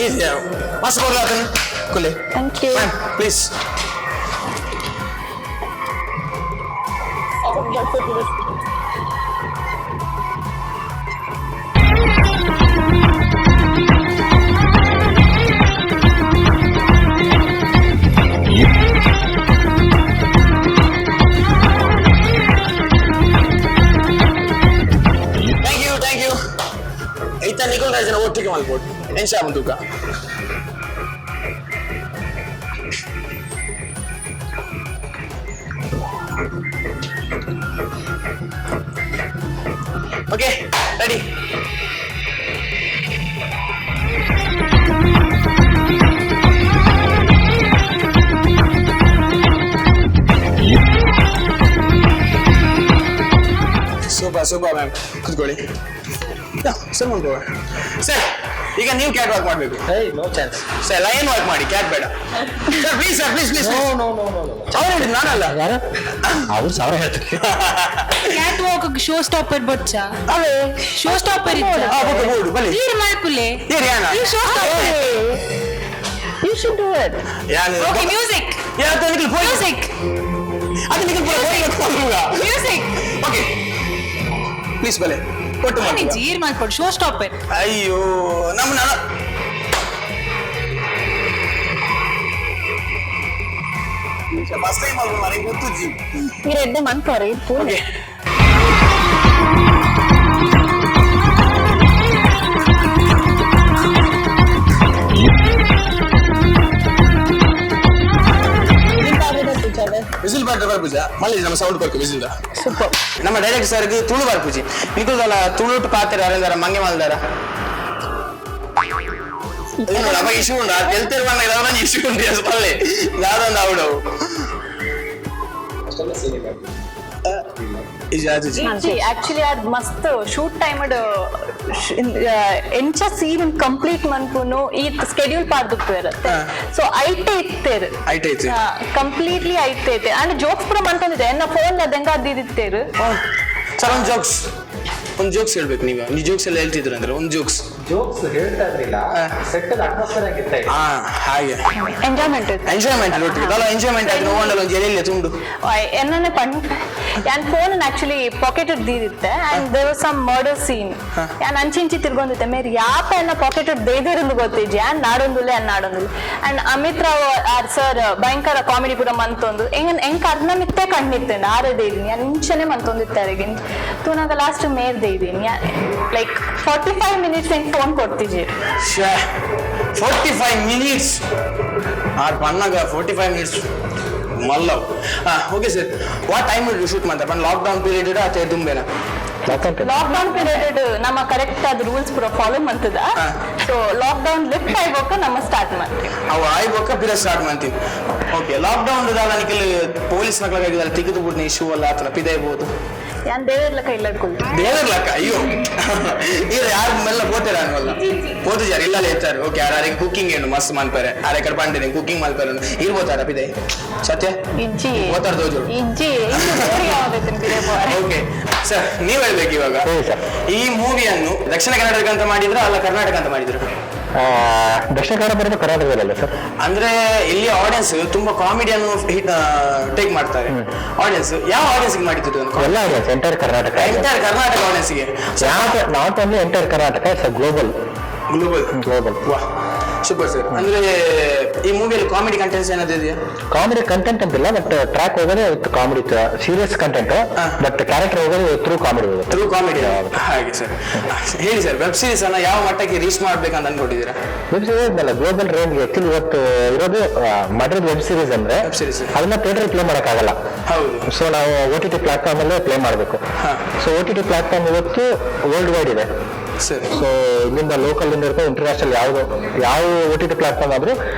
ಈಸಿ ಮಸ್ತ್ ಕೊಡ್ಲಾತನ ಕುಲೆ. Thank you. Ma'am, please. Thank you, thank you. ಇತ್ತ ನಿಖಿಲ್ ರಾಜನ ಒಟ್ಟಿಗೆ ಮಲ್ಪೋಡು ಎಂಶ ತೂಕ. Okay, ready. Super super ma'am, ಕುತ್ಕೊಳ್ಳಿ. ಸರ್, ಮುಂದೆ ಸರ್, ಈಗ ನೀವು ಕ್ಯಾಟ್ ವಾಕ್ ಮಾಡಬೇಕು. No chance. Sir, lion walk ಮಾಡಿ, ಕ್ಯಾಟ್ ಬೇಡ. Sir, please sir, please please. No no no no. ಅವ್ರು ಹೇಳಿದ್ದು, ನಾನಲ್ಲ. ಯಾರು ಅವ್ರು ಸಾವಿರ ಹೇಳ್ತಾರೆ. ಕ್ಯಾಟ್ ವಾಕ್ ಶೋ ಸ್ಟಾಪರ್ ಬೊಚ್ಚ, ಶೋ ಸ್ಟಾಪರ್ ಇತ್ತ. ಆ, ಬೊಕ್ಕ ಬೋರ್ಡು ಬಲಿ. ಈರ್ ಮಲ್ಪುಲೆ. ಏರ್ ಯಾನ? ಈ show stopper. You should do it. ಯಾನ್? Okay, music. ಯಾರು ನಿಖಿಲ್ ಪೋಯ್. ಮ್ಯೂಸಿಕ್. ಅದು ನಿಖಿಲ್ ಪೋಯ್. ಮ್ಯೂಸಿಕ್. ಓಕೆ, ಪ್ಲೀಸ್ ಬಲೆ ಕೊಟ್ಟು ಮಾಡಿ. ಈರ್ ಮಲ್ಪೊಡು, ಶೋ ಸ್ಟಾಪರ್. ಅಯ್ಯೋ, ನಮ್ಮ ನಾನು ಫಸ್ಟ್ ಟೈಮ್ ಅಲ್ವ ಮಾರ್ರೆ, ಗೊತ್ತುಜ್ಜಿ. మీరు ఎద్దాం అనుకోరు. ಓಕೆ. ವಿಸಿಲ್ ಪಾಡ್ರೆ ಬರ್ಪುಜ ಮಲ್ಲಿ ನಮ್ಮ ಸೌಂಡ್ ಕೊರ್ಕು ವಿಸಿಲ್. ಸೂಪರ್. ನಮ್ಮ ಡೈರೆಕ್ಟ್ ಸರ್ಗೆ ತುಳು ಬರ್ಪುಜಿ. ನಿಕುಲ್ದಲ್ಲ ತುಳುಟು ಪಾತ್ರ ಅರೆಂದಾರ ಮಂಗೆ ಮಲ್ದಾರ ಅಪ್ಪ ಇಶ್ಯೂ ಉಂಡು. ಆ ತೆಲ್ತಿರ್ ಬಣ್ಣ ಇದಾವ ಇಶ್ಯೂ ಉಂಟು. ಎಸ್ ಪಲ್ಲೆ ಯಾವ್ದೊಂದು ಅವಡು. ಅಷ್ಟೆಲ್ಲ ಸೀನ್ ಇಲ್ಲ. ಇಜ್ಜಿ, ಆತಿಜಿ. ಇಜ್ಜಿ, ಆಕ್ಚುಲಿ ಅದ್ ಮಸ್ತ್ ಶೂಟ್ ಟೈಮ್ ಎಂಚ ಸೀನ್ ಕಂಪ್ಲೀಟ್ ಮನ್ಪುನು ಈ ಸ್ಕೆಡ್ಯೂಲ್ ಪಾಡ್ದುಪ್ಪೇರತ್ತೆ. ಸೊ ಐಟೆ ಇತ್ತೇರು. ಐಟೆ ಇತ್ತೆ. ಕಂಪ್ಲೀಟ್ಲಿ ಐತೆ ಐತೆ ಅಂಡ್ ಜೋಕ್ಸ್ ಪೂರ ಮನ್ಕೊಂಡಿದ್ದೆ, ಎನ್ನ ಫೋನ್ ಅದಂಗ ಅದ್ದಿತ್ತೇರು. ಸರ್, ಒಂದು ಜೋಕ್ಸ್, ಒಂದು ಜೋಕ್ಸ್ ಹೇಳ್ಬೇಕು ನೀವು. ನೀವು ಜೋಕ್ಸ್ ಎಲ್ಲ ಹೇಳ್ತಿದ್ರು ಅಂದ್ರೆ ಒಂದು ಜೋಕ್ಸ್. ಜೋಕ್ಸ್ ಹೇಳ್ತಾ ಇರ್ಲಿಲ್ಲ, ಸೆಟ್ ಅಟ್ಮಾಸ್ಫಿಯರ್ ಆಗಿತ್ತ. ಹಾ, ಹಾಗೆ. ಎಂಜಾಯ್ಮೆಂಟ್ ಇತ್ತು. ಎಂಜಾಯ್ಮೆಂಟ್ ಒಟ್ಟಿಗೆ ಅಲ್ಲ, ಎಂಜಾಯ್ಮೆಂಟ್ ಆಯ್ತು. ನೋಡಲ್ಲ, ಒಂದು ಎಲೆಯಲ್ಲಿ ತುಂಡು. ಎನ್ನನೆ ಪಣ್ ಯಾನ್ ಫೋನ್ ಆಕ್ಚುಲಿ ಪಾಕೆಟ್ ದೀದಿತ್ತೆ and there was some murder scene. ಯಾನ್ ಅಂಚಿಂಚಿ ತಿರ್ಗೊಂದಿತ್ತೆ, ಮೇರ್ ಯಾಪ ಎನ್ನ ಪಾಕೆಟ್ ದೇದಿರಂದು ಗೊತ್ತಿಜ್ಜಿ. ಯಾನ್ ನಾಡೊಂದುಲ್ಲೆ, ಯಾನ್ ನಾಡೊಂದುಲ್ಲೆ. ಅಂಡ್ ಅಮಿತ್ ರಾವ್ ಆರ್ ಸರ್ ಭಯಂಕರ ಕಾಮಿಡಿ ಪೂರ ಮಂತೊಂದು ಎಂಗ್ ಎಂಕ್ ಅರ್ನ ಮಿತ್ತೆ ಕಣ್ಣಿತ್ತಂಡ ಆರೆ ದೇದಿನಿ. ಯಾನ್ ಇಂಚನೆ ಮಂತೊಂದಿತ್ತಾರೆ ತೂನಾಗ ಲಾಸ್ಟ್ ಮೇರ್ ದೇದಿನಿ. ಲೈಕ್ 45 ಮಿನಿಟ್ಸ್ ಎಂಕ್ ಫೋನ್ ಕೊಡ್ತಿಜಿ. 45 ಮಿನಿಟ್ಸ್ ಆರ್ ಪನ್ನಾಗ, 45 ಮಿನಿಟ್ಸ್ ಮಲ್ಲವ್. ಓಕೆ ಸರ್, ವಾ ಟೈಮ್ ಶೂಟ್ ಮಾಡ್ತಾರೆ ಪಂಡ ಲಾಕ್ಡೌನ್ ಪೀರಿಯಡ್ ಅತೆ ದುಂಬೇನ? ಲಾಕ್ಡೌನ್ ಪೀರಿಯಡ್ ನಮ್ಮ ಕರೆಕ್ಟ್ ಆದ ರೂಲ್ಸ್ ಪೂರ ಫಾಲೋ ಮಂತದ. ಸೊ ಲಾಕ್ಡೌನ್ ಲಿಫ್ಟ್ ಆಯ್ಬೋಕ ನಮ್ಮ ಸ್ಟಾರ್ಟ್ ಮಾಡ್ತೀವಿ. ಅವು ಆಯ್ಬೋಕ ಪಿರ ಸ್ಟಾರ್ಟ್ ಮಾಡ್ತೀವಿ. ಓಕೆ, ಲಾಕ್ಡೌನ್ ದಾಲ ನಿಖಲ್ ಪೊಲೀಸ್ ನಕ್ಲಾಗ ತೆಗೆದು ಬಿಡ್ನಿ ಇಶ್ಯೂ ಅಲ್ಲ ಆತನ ಪಿದೈಬೋದು? ಯಾನ್ ದೇವರ್ಲ ಕೈಲ ಕುಲ್. ದೇವರ ಲಕ್ಕ. ಅಯ್ಯೋ, ಈಗ ಯಾರು ಮೆಲ್ಲ ಪೋತೇರ ಅನ್ವಲ್ಲ, ಪೋತುಜಾರ ಇಲ್ಲ ಹೇಳ್ತಾರೆ. ಓಕೆ, ಯಾರು ಕುಕಿಂಗ್ ಏನು ಮಸ್ತ್ ಮನ್ಪಾರೆ ಆರೆ ಕಡೆ ಪಂಡಿದೆ ಕುಕಿಂಗ್ ಮಲ್ಪಾರೆ ಇರ್ಬೋತಾರ ಪಿದೆ ಸತ್ಯ? ಇಜ್ಜಿ. ಓತಾರ ತೋಜು. ಇಜ್ಜಿ. ಓಕೆ ಸರ್, ನೀವ್ ಹೇಳ್ಬೇಕು ಇವಾಗ. ಹೇಳಿ ಸರ್. ಈ ಮೂವಿಯನ್ನು ದಕ್ಷಿಣ ಕನ್ನಡಕ್ಕೆ ಅಂತ ಮಾಡಿದ್ರ ಅಲ್ಲ ಕರ್ನಾಟಕ ಅಂತ ಮಾಡಿದ್ರು? ದಕ್ಷಿಣ ಕನ್ನಡ ಬರೋದು ಕರ್ನಾಟಕದಲ್ಲ ಸರ್. ಅಂದ್ರೆ ಇಲ್ಲಿ ಆಡಿಯನ್ಸ್ ತುಂಬಾ ಕಾಮಿಡಿಯನ್ನು ಟೇಕ್ ಮಾಡ್ತಾರೆ. ಆಡಿಯನ್ಸ್ ಯಾವ ಆಡಿಯನ್ಸ್ ಮಾಡಿದ್ದು? ಎಲ್ಲ audience, entire Karnataka. Entire Karnataka ಆಡಿಯನ್ಸ್ಗೆ. Not only entire Karnataka, it's global. Global. Global. ವಾಹ್, ಸೂಪರ್ ಸರ್. ಅಂದ್ರೆ ಈ ಮೂವಿಯಲ್ಲಿ ಕಾಮಿಡಿ ಕಂಟೆಂಟ್ಸ್ ಏನಾದ್ರು ಇದೆಯಾ? ಕಾಮಿಡಿ ಕಂಟೆಂಟ್ ಅಂತಿಲ್ಲ, ಬಟ್ ಟ್ರ್ಯಾಕ್ ಹೋಗೋದೇ with comedy, serious content. But character ಹೋಗೋದು ಥ್ರೂ ಕಾಮಿಡಿ ಹೋಗುತ್ತೆ. ಥ್ರೂ ಕಾಮಿಡಿ, ಹಾಗೆ ಸರ್. ಹೇಳಿ ಸರ್, ವೆಬ್ ಸೀರೀಸ್ ಅನ್ನ ಯಾವ ಮಟ್ಟಕ್ಕೆ ರೀಚ್ ಮಾಡ್ಬೇಕಂತ ಅನ್ಕೊಂಡಿದ್ದೀರಾ? ವೆಬ್ ಸೀರೀಸ್ ಅಲ್ಲ, ಗ್ಲೋಬಲ್ ರೇಂಜ್. ಆಕ್ಚುಲಿ ಇವತ್ತು ಇರೋದು ಮಾಡಿರೋದು ವೆಬ್ ಸೀರೀಸ್ ಅಂದ್ರೆ Web series. ಅದನ್ನ ಥಿಯೇಟರ್ ಪ್ಲೇ ಮಾಡೋಕ್ಕಾಗಲ್ಲ. ಸೊ ನಾವು ಓಟಿಟಿ ಪ್ಲಾಟ್ಫಾರ್ಮ್ ಅಲ್ಲೇ ಪ್ಲೇ ಮಾಡಬೇಕು. ಸೊ ಓಟಿಟಿ ಪ್ಲಾಟ್ಫಾರ್ಮ್ ಇವತ್ತು ವರ್ಲ್ಡ್ ವೈಡ್ ಇದೆ. ಸೊ ಇಲ್ಲಿಂದ ಲೋಕಲ್ ಇಂದ ಹಿಡ್ಕೊಂಡು ಇಂಟರ್ನ್ಯಾಷನಲ್ ಯಾವುದು ಯಾವ ಓಟಿಟಿ ಪ್ಲಾಟ್ಫಾರ್ಮ್ ಆದ್ರೂ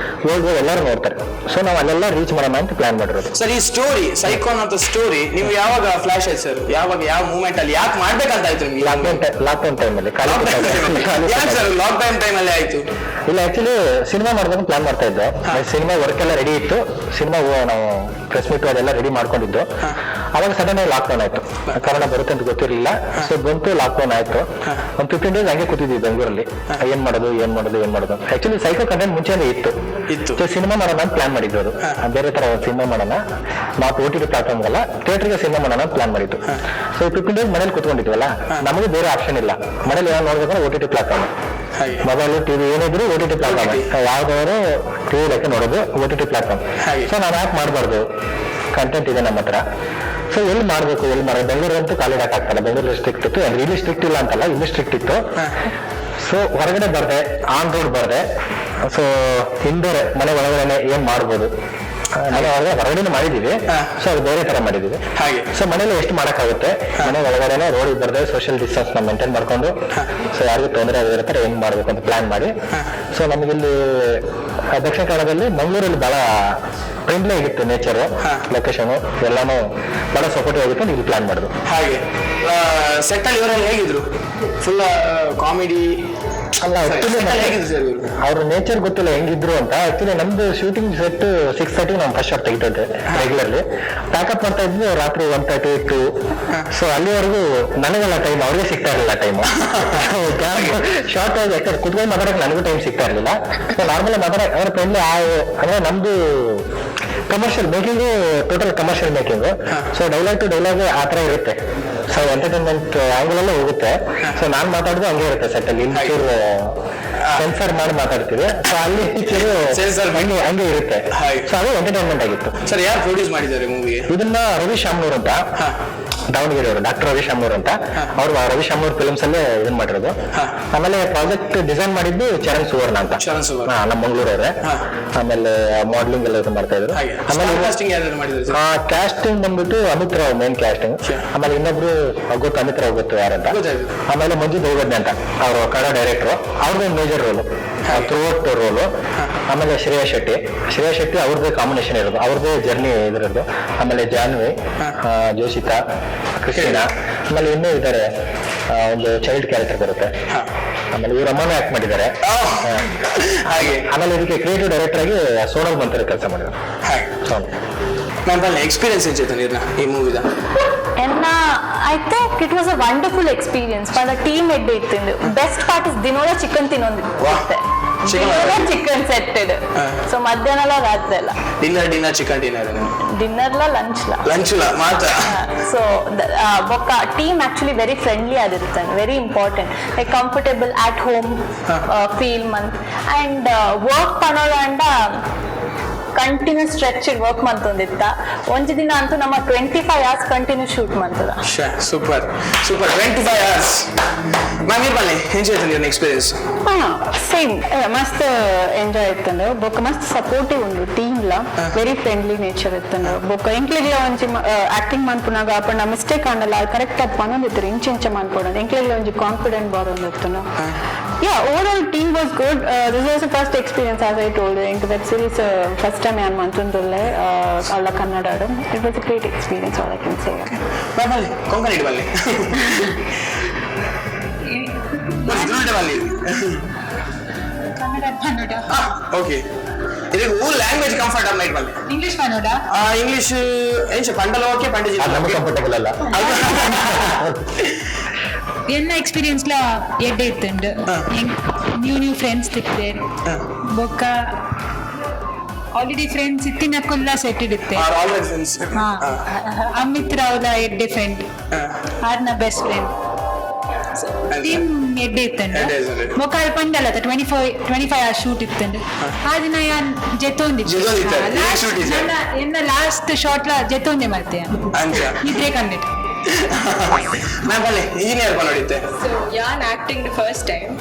ವರ್ಲ್ಡ್ ವೈಡ್ ಎಲ್ಲರೂ ನೋಡ್ತಾರೆ. ಸೊ ನಾವು ಅಲ್ಲೆಲ್ಲ ರೀಚ್ ಮಾಡೋಣ ಅಂತ ಪ್ಲಾನ್ ಮಾಡಿರೋದು. ಸರ್, ಈ ಸ್ಟೋರಿ, ಸೈಕೋನ್ ಅಂತ ಸ್ಟೋರಿ ನೀವು ಯಾವಾಗ ಫ್ಲಾಶ್ ಆಯ್ತು ಸರ್? ಯಾವಾಗ, ಯಾವ ಮೂಮೆಂಟ್ ಅಲ್ಲಿ, ಯಾಕೆ ಮಾಡ್ಬೇಕಂತ ಆಯ್ತು ನಿಮ್ಗೆ? ಲಾಕ್ಡೌನ್ ಲಾಕ್ಡೌನ್ ಟೈಮಲ್ಲಿ ಖಾಲಿ. ಯಾಕೆ ಸರ್ ಲಾಕ್ ಡೌನ್ ಟೈಮ್ ಅಲ್ಲಿ ಆಯ್ತು? ಇಲ್ಲ, ಆಕ್ಚುಲಿ ಸಿನಿಮಾ ಮಾಡ್ಬೇಕು ಪ್ಲಾನ್ ಮಾಡ್ತಾ ಇದ್ದೆ. ಸಿನಿಮಾ ವರ್ಕ್ ಎಲ್ಲ ರೆಡಿ ಇತ್ತು. ಸಿನಿಮಾ ನಾವು ಪ್ರೆಸ್ ಮೀಟ್ ಅದೆಲ್ಲ ರೆಡಿ ಮಾಡ್ಕೊಂಡಿದ್ದು. ಅವಾಗ ಸಡನ್ ಆಗಿ ಲಾಕ್ಡೌನ್ ಆಯ್ತು. ಕರೋನಾ ಬರುತ್ತೆ ಅಂತ ಗೊತ್ತಿರಲಿಲ್ಲ. ಸೊ ಬಂತು, ಲಾಕ್ಡೌನ್ ಆಯ್ತು. ಒಂದು 15 ಡೇಸ್ ಹಂಗೆ ಕೂತಿದ್ವಿ ಬೆಂಗಳೂರಲ್ಲಿ. ಏನ್ ಮಾಡೋದು, ಏನ್ ಮಾಡೋದು, ಏನ್ ಮಾಡೋದು? ಆಕ್ಚುಲಿ ಸೈಕೋ ಕಂಟೆಂಟ್ ಮುಂಚೆನೇ ಇತ್ತು. ಇತ್ತು. ಸೊ ಸಿನಿಮಾ ಮಾಡೋಣ ಅಂತ ಪ್ಲಾನ್ ಮಾಡಿದ್ದು. ಅದು ಬೇರೆ ತರ ಒಂದು ಸಿನಿಮಾ ಮಾಡೋಣ, not OTT platform ಅಲ್ಲ, ಥಿಯೇಟರ್ಗೆ ಸಿನಿಮಾ ಮಾಡೋಣ ಅಂತ ಪ್ಲಾನ್ ಮಾಡಿದ್ದು. ಸೊ 15 ಡೇಸ್ ಮನೇಲಿ ಕೂತ್ಕೊಂಡಿದ್ವಲ್ಲ, ನಮಗೆ ಬೇರೆ ಆಪ್ಷನ್ ಇಲ್ಲ. ಮನೇಲಿ ಏನೋ ನೋಡ್ಬೇಕಂದ್ರೆ ಓಟಿಟಿ ಪ್ಲಾಟ್ಫಾರ್ಮ್. ಮೊಬೈಲ್, ಟಿವಿ ಏನಿದ್ರು ಓಟಿಟಿ ಪ್ಲಾಟ್ಫಾರ್ಮ್. ಯಾವ್ದಾದ್ರು ಟಿವಿ ಲೆಕ್ಕ ನೋಡೋದು ಓಟಿಟಿ ಪ್ಲಾಟ್ಫಾರ್ಮ್. ಸೊ ನಾವು ಯಾಕೆ ಮಾಡಬಾರ್ದು? ಕಂಟೆಂಟ್ ಇದೆ ನಮ್ಮ ಹತ್ರ. ಸೊ ಎಲ್ಲಿ ಮಾಡಬೇಕು, ಎಲ್ಲಿ ಮಾಡಬೇಕು? ಬೆಂಗಳೂರು ಅಂತೂ ಕಾಲಿಡಕ್ ಆಗ್ತಲ್ಲ. ಬೆಂಗಳೂರು ಸ್ಟ್ರಿಕ್ಟ್ ಇತ್ತು. ಅಂದ್ರೆ ಇಲ್ಲಿ ಸ್ಟ್ರಿಕ್ಟ್ ಇಲ್ಲ ಅಂತಲ್ಲ, ಇಲ್ಲಿ ಸ್ಟ್ರಿಕ್ಟ್ ಇತ್ತು. ಸೊ ಹೊರಗಡೆ ಬರ್ದೆ, ಆನ್ ರೋಡ್ ಬರ್ದೆ. ಸೊ ಹಿಂದೋರೆ ಮನೆ ಒಳಗಡೆ ಏನ್ ಮಾಡ್ಬೋದು? ಮನೆ ಒಳಗಡೆ, ಹೊರಗಡೆನೂ ಮಾಡಿದೀವಿ. ಸೊ ಅದು ಬೇರೆ ತರ ಮಾಡಿದೀವಿ. ಸೊ ಮನೇಲಿ ಎಷ್ಟು ಮಾಡಕ್ಕಾಗುತ್ತೆ? ಮನೆ ಒಳಗಡೆನೆ ರೋಡ್ ಬರ್ದೆ, ಸೋಷಿಯಲ್ ಡಿಸ್ಟೆನ್ಸ್ ನ ಮೇಂಟೈನ್ ಮಾಡ್ಕೊಂಡು, ಸೊ ಯಾರಿಗೂ ತೊಂದರೆ ಆಗದಿರೋ ತರ ಹೆಂಗ್ ಮಾಡ್ಬೇಕು ಅಂತ ಪ್ಲಾನ್ ಮಾಡಿ. ಸೊ ನಮಗಿಲ್ಲಿ ದಕ್ಷಿಣ ಕನ್ನಡದಲ್ಲಿ, ಮಂಗಳೂರಲ್ಲಿ ಬಹಳ ಫ್ರೆಂಡ್ಲಿ ಆಗಿತ್ತು ನೇಚರ್, ಲೊಕೇಶನ್ ಎಲ್ಲಾನು ಬಹಳ ಸಪೋರ್ಟಿವ್ ಆಗಿತ್ತು ಅಂತ ಇಲ್ಲಿ ಪ್ಲಾನ್ ಮಾಡಿದ್ರು. ಹಾಗೆ. ಸೆಟ್ ಅಲ್ಲಿ ಇವರೆಲ್ಲ ಹೇಗಿದ್ರು? ಫುಲ್ ಕಾಮಿಡಿ ಅಲ್ಲ, actually ಹೇಗಿದ್ರು ಸರ್ ಇವರು? ಅವ್ರ ನೇಚರ್ ಗೊತ್ತಿಲ್ಲ ಹೆಂಗಿದ್ರು ಅಂತ. ಆಕ್ಚುಲಿ ನಮ್ದು ಶೂಟಿಂಗ್ ಸೆಟ್ 6:30 ನಾವು ಫಸ್ಟ್ ಶಾಟ್ ತೆಗಿತಾ ರೆಗ್ಯುಲರ್ಲಿ. ಪ್ಯಾಕಪ್ ಮಾಡ್ತಾ ಇದ್ವಿ ರಾತ್ರಿ 1:30, 2. ಸೊ ಅಲ್ಲಿವರೆಗೂ ನನಗೆಲ್ಲ ಟೈಮ್, ಅವ್ರಿಗೆ ಸಿಗ್ತಾ ಇರಲಿಲ್ಲ ಟೈಮ್. ಶಾರ್ಟ್ ಆಗಿ ಯಾಕಂದ್ರೆ ಕುತ್ಕೊಂಡು ಮಾತಾಡಕ್ಕೆ ನನಗೂ ಟೈಮ್ ಸಿಗ್ತಾ ಇರಲಿಲ್ಲ. ಸೊ ನಾರ್ಮಲ್ ಮಾತಾಡಕ್ಕೆ ಅವ್ರ ಫ್ರೆಂಡ್ಲಿ. ಅಂದ್ರೆ ನಮ್ದು commercial making, total commercial making. So dialogue to dialogue ಆ ಥರ ಇರುತ್ತೆ. ಸೊ ಎಂಟರ್ಟೈನ್ಮೆಂಟ್ ಆಂಗಲ್ ಅಲ್ಲೇ ಹೋಗುತ್ತೆ. ಸೊ ನಾನ್ ಮಾತಾಡೋದು ಹಂಗೆ ಇರುತ್ತೆ ಸೆಟ್ ಅಲ್ಲಿ. ಇಲ್ಲಿ ಚೂರು ಸೆನ್ಸರ್ ಮಾಡಿ ಮಾತಾಡ್ತೀವಿ. ಸೊ ಅಲ್ಲಿ ಚೂರು Censor. ಹಂಗೆ ಹಂಗೆ ಇರುತ್ತೆ. ಸೊ ಅದು ಎಂಟರ್ಟೈನ್ಮೆಂಟ್ ಆಗಿತ್ತು. ಸರ್, ಯಾರು ಪ್ರೊಡ್ಯೂಸ್ ಮಾಡಿದ್ದಾರೆ ಮೂವಿ? ಇದನ್ನ ರವಿ ಶಾಮ್ನೂರ್ ಅಂತ, ದಾವಣಗೆರೆ ಅವರು, ಡಾಕ್ಟರ್ ರವಿ ಶಾಮ್ನೂರ್ ಅಂತ. ಅವರು ರವಿ ಶಾಮ್ನೂರ್ ಫಿಲ್ಮ್ಸ್ ಅಲ್ಲೇ ಇದನ್ನ ಮಾಡಿರೋದು. ಆಮೇಲೆ ಪ್ರಾಜೆಕ್ಟ್ ಡಿಸೈನ್ ಮಾಡಿದ್ದು ಚರಣ್ ಸುವರ್ಣ ಅಂತ. ಚರಣ್ ಸುವರ್ಣ. ಹಾ, ನಮ್ಮ ಮಂಗಳೂರವರೇ. ಆಮೇಲೆ ಮಾಡ್ಲಿಂಗ್ ಎಲ್ಲ ಇದು ಮಾಡ್ತಾ ಇದ್ರು. ಆಮೇಲೆ ಕಾಸ್ಟಿಂಗ್ ಯಾರು ಮಾಡಿದ್ದಾರೆ ಸರ್? ಕ್ಯಾಸ್ಟಿಂಗ್ ಬಂದ್ಬಿಟ್ಟು ಅಮಿತ್ ರಾವ್ ಮೇನ್ ಕ್ಯಾಸ್ಟಿಂಗ್. ಆಮೇಲೆ ಇನ್ನೊಬ್ರು ಗೊತ್ತು, ಅಮಿತ್ ರಾವ್ ಗೊತ್ತು ಯಾರಂತ. ಗೊತ್ತಾಯ್ತು. ಆಮೇಲೆ ಮಂಜು ದೌಗಡ್ಡೆ ಅಂತ ಅವರು ಕನ್ನಡ ಡೈರೆಕ್ಟರ್, ಅವ್ರದ್ದು ಮೇಜರ್ ರೋಲು, ಥ್ರೂಔಟ್ ರೋಲು. ಆಮೇಲೆ ಶ್ರೇಯಾ ಶೆಟ್ಟಿ, ಶ್ರೇಯಾ ಶೆಟ್ಟಿ ಅವ್ರದ್ದೇ ಕಾಂಬಿನೇಷನ್ ಇರೋದು, ಅವ್ರದ್ದೇ ಜರ್ನಿ ಇದಿರೋದು. ಆಮೇಲೆ ಜಾನ್ವಿ, ಜೋಶಿತಾ, ಕ್ರಿಸ್ಟಿನಾ, ಆಮೇಲೆ ಇನ್ನೂ ಇದ್ದಾರೆ. ಒಂದು ಚೈಲ್ಡ್ ಕ್ಯಾರೆಕ್ಟರ್ ಬರುತ್ತೆ. ಆಮೇಲೆ ಇವ್ರ ಅಮ್ಮನೂ ಆಕ್ಟ್ ಮಾಡಿದ್ದಾರೆ. ಹಾಗೆ. ಆಮೇಲೆ ಇದಕ್ಕೆ ಕ್ರಿಯೇಟಿವ್ ಡೈರೆಕ್ಟರ್ ಆಗಿ ಸೋನಲ್ ಮಂತ್ರ ಕೆಲಸ ಮಾಡಿದ್ದಾರೆ. ಹಾಗೆ. ಮ್ಯಾಮ್, ಪಲ್ಲೆ ಎಕ್ಸ್ಪೀರಿಯನ್ಸ್ ಎಂಚೈತನ್ ಇರ್ನ ಈ ಮೂವಿದ? ಎನ್ನ I think it was a wonderful experience. ಪಂಡ ಟೀಮ್ ಎಡ್ಡೆ ಇತ್ತಿಂದು. ಬೆಸ್ಟ್ ಪಾರ್ಟ್ is ದಿನೋಲ ಚಿಕನ್ ತಿನ್ನೊಂದಿತ್ತೆ. ದಿನೋಲ ಚಿಕನ್ ಸೆಟ್. ಸೊ ಮಧ್ಯಾಹ್ನಲ ರಾತ್ರಿ ಎಲ್ಲ. Dinner dinner chicken dinner? ಡಿನ್ನರ್ಲ ಲಂಚ್ಲ. ಲಂಚ್ಲ ಮಾತ್ರ. ಸೊ ಬೊಕ್ಕ ಟೀಮ್ ಆಕ್ಚುಲಿ ವೆರಿ ಫ್ರೆಂಡ್ಲಿ ಆದಿರುತ್ತೆ, very important, like comfortable at home feel month. And work ಪನೋಡ continuous stretch work ಮಂತೊಂದಿತ್ತ. ಒಂಜಿ ದಿನ ಅಂತೂ ನಮ್ಮ 25 hours continue shoot ಮಂತದ. Super, super. 25 hours. Ma'am, ಇರ್ ಬನ್ನಿ, ಎಂಚೈತನ್ ಇರ್ನ ಎಕ್ಸ್ಪೀರಿಯನ್ಸ್? ಸೇಮ್, ಮಸ್ತ್ ಎಂಜಾಯ್ ಇತ್ತಂಡು. ಬೊಕ್ಕ ಮಸ್ತ್ ಸಪೋರ್ಟಿವ್ ಉಂಡು ಟೀಮ್ಲ. ವೆರಿ ಫ್ರೆಂಡ್ಲಿ ನೇಚರ್ ಇತ್ತಂಡು. ಬೊಕ್ಕ ಎಂಕ್ಲೆಗ್ಲ ಒಂಜಿ ಆಕ್ಟಿಂಗ್ ಮನ್ಪುನಾಗ ಅಪಂಡ ಮಿಸ್ಟೇಕ್ ಆಂಡಲ ಕರೆಕ್ಟ್ ಆಗಿ ಪನೊಂದಿತ್ತರು, ಇಂಚ ಇಂಚ ಮನ್ಪೊಡು, ಎಂಕ್ಲೆಗ್ಲ ಒಂಜಿ ಕಾನ್ಫಿಡೆಂಟ್ ಬರೋಂದಿತ್ತು. Yeah, overall team was good. This was first experience, as I told. ಎಂಕ್ ವೆಬ್ ಸೀರೀಸ್ ಫಸ್ಟ್ ಟೈಮ್ ಯಾನ್ ಮಂತೊಂದುಲ್ಲೆ ಅಲ್ಲ Kannada. It was a great experience, all I can say. ಬನ್ನಿ, ಕೊಂಕಣಿ ಬನ್ನಿ, ಬನ್ನಿ. ಕನ್ನಡ ಪನ್ನಡ. ಓಕೆ, ಇದಕ್ಕೆ ಊ ಲ್ಯಾಂಗ್ವೇಜ್ ಕಂಫರ್ಟ್ ಆಗಿ ನೈಟ್ ಬನ್ನಿ. ಇಂಗ್ಲಿಷ್ ಪನ್ನಡ. ಇಂಗ್ಲಿಷ್ ಎಂಚ ಪಂಡಲ ಓಕೆ, ಪಂಡ. ಅದು ನಮಗೆ ಕಂಫರ್ಟಬಲ್ ಅಲ್ಲ. ಎನ್ನ ಎಕ್ಸ್ಪೀರಿಯನ್ಸ್ಲ ಎಡ್ಡೆ ಇತ್ತುಂಡು. ನ್ಯೂ ನ್ಯೂ ಫ್ರೆಂಡ್ಸ್ ತಿಕ್ತೆ. ಬೊಕ್ಕ ಆಲ್ರೆಡಿ ಫ್ರೆಂಡ್ಸ್ ಇತ್ತಿನಕ್ಕುಲ್ಲ ಸೆಟ್ ಇಡುತ್ತೆ. Already friends. ಹಾ, ಅಮಿತ್ ರಾವ್ಲ ಎಡ್ಡೆ ಫ್ರೆಂಡ್, ಆರ್ನ ಬೆಸ್ಟ್ ಫ್ರೆಂಡ್. ಟೀಮ್ ಎಡ್ಡೆ ಇತ್ತಂಡು. ಎಡ್ಡೆ ಇತ್ತಂಡು. ಬೊಕ್ಕ ಅಲ್ಲಿ ಪಂಡಲ್ಲ, 24, 25 hours shoot ಇತ್ತಂಡು. ಆ ದಿನ ಯಾನ್ ಜೆತ್ತೊಂದಿತ್ತು. ಜೆತ್ತೊಂದಿತ್ತೆ. ಏನ್ shoot ಇದೆ? ಎನ್ನ ಲಾಸ್ಟ್ ಶಾಟ್ಲ ಜೆತ್ತೊಂದೆ ಮಲ್ತೆ. ಅಂಚ. ನಿದ್ರೆ ಕಂಡಿಟ್ಟು. ಮ್ಯಾಮ್, ಬನ್ನಿ, ಇಂಜಿನಿಯರ್ ನೋಡಿತ್ತೆ. So ಯಾನ್ acting the first time.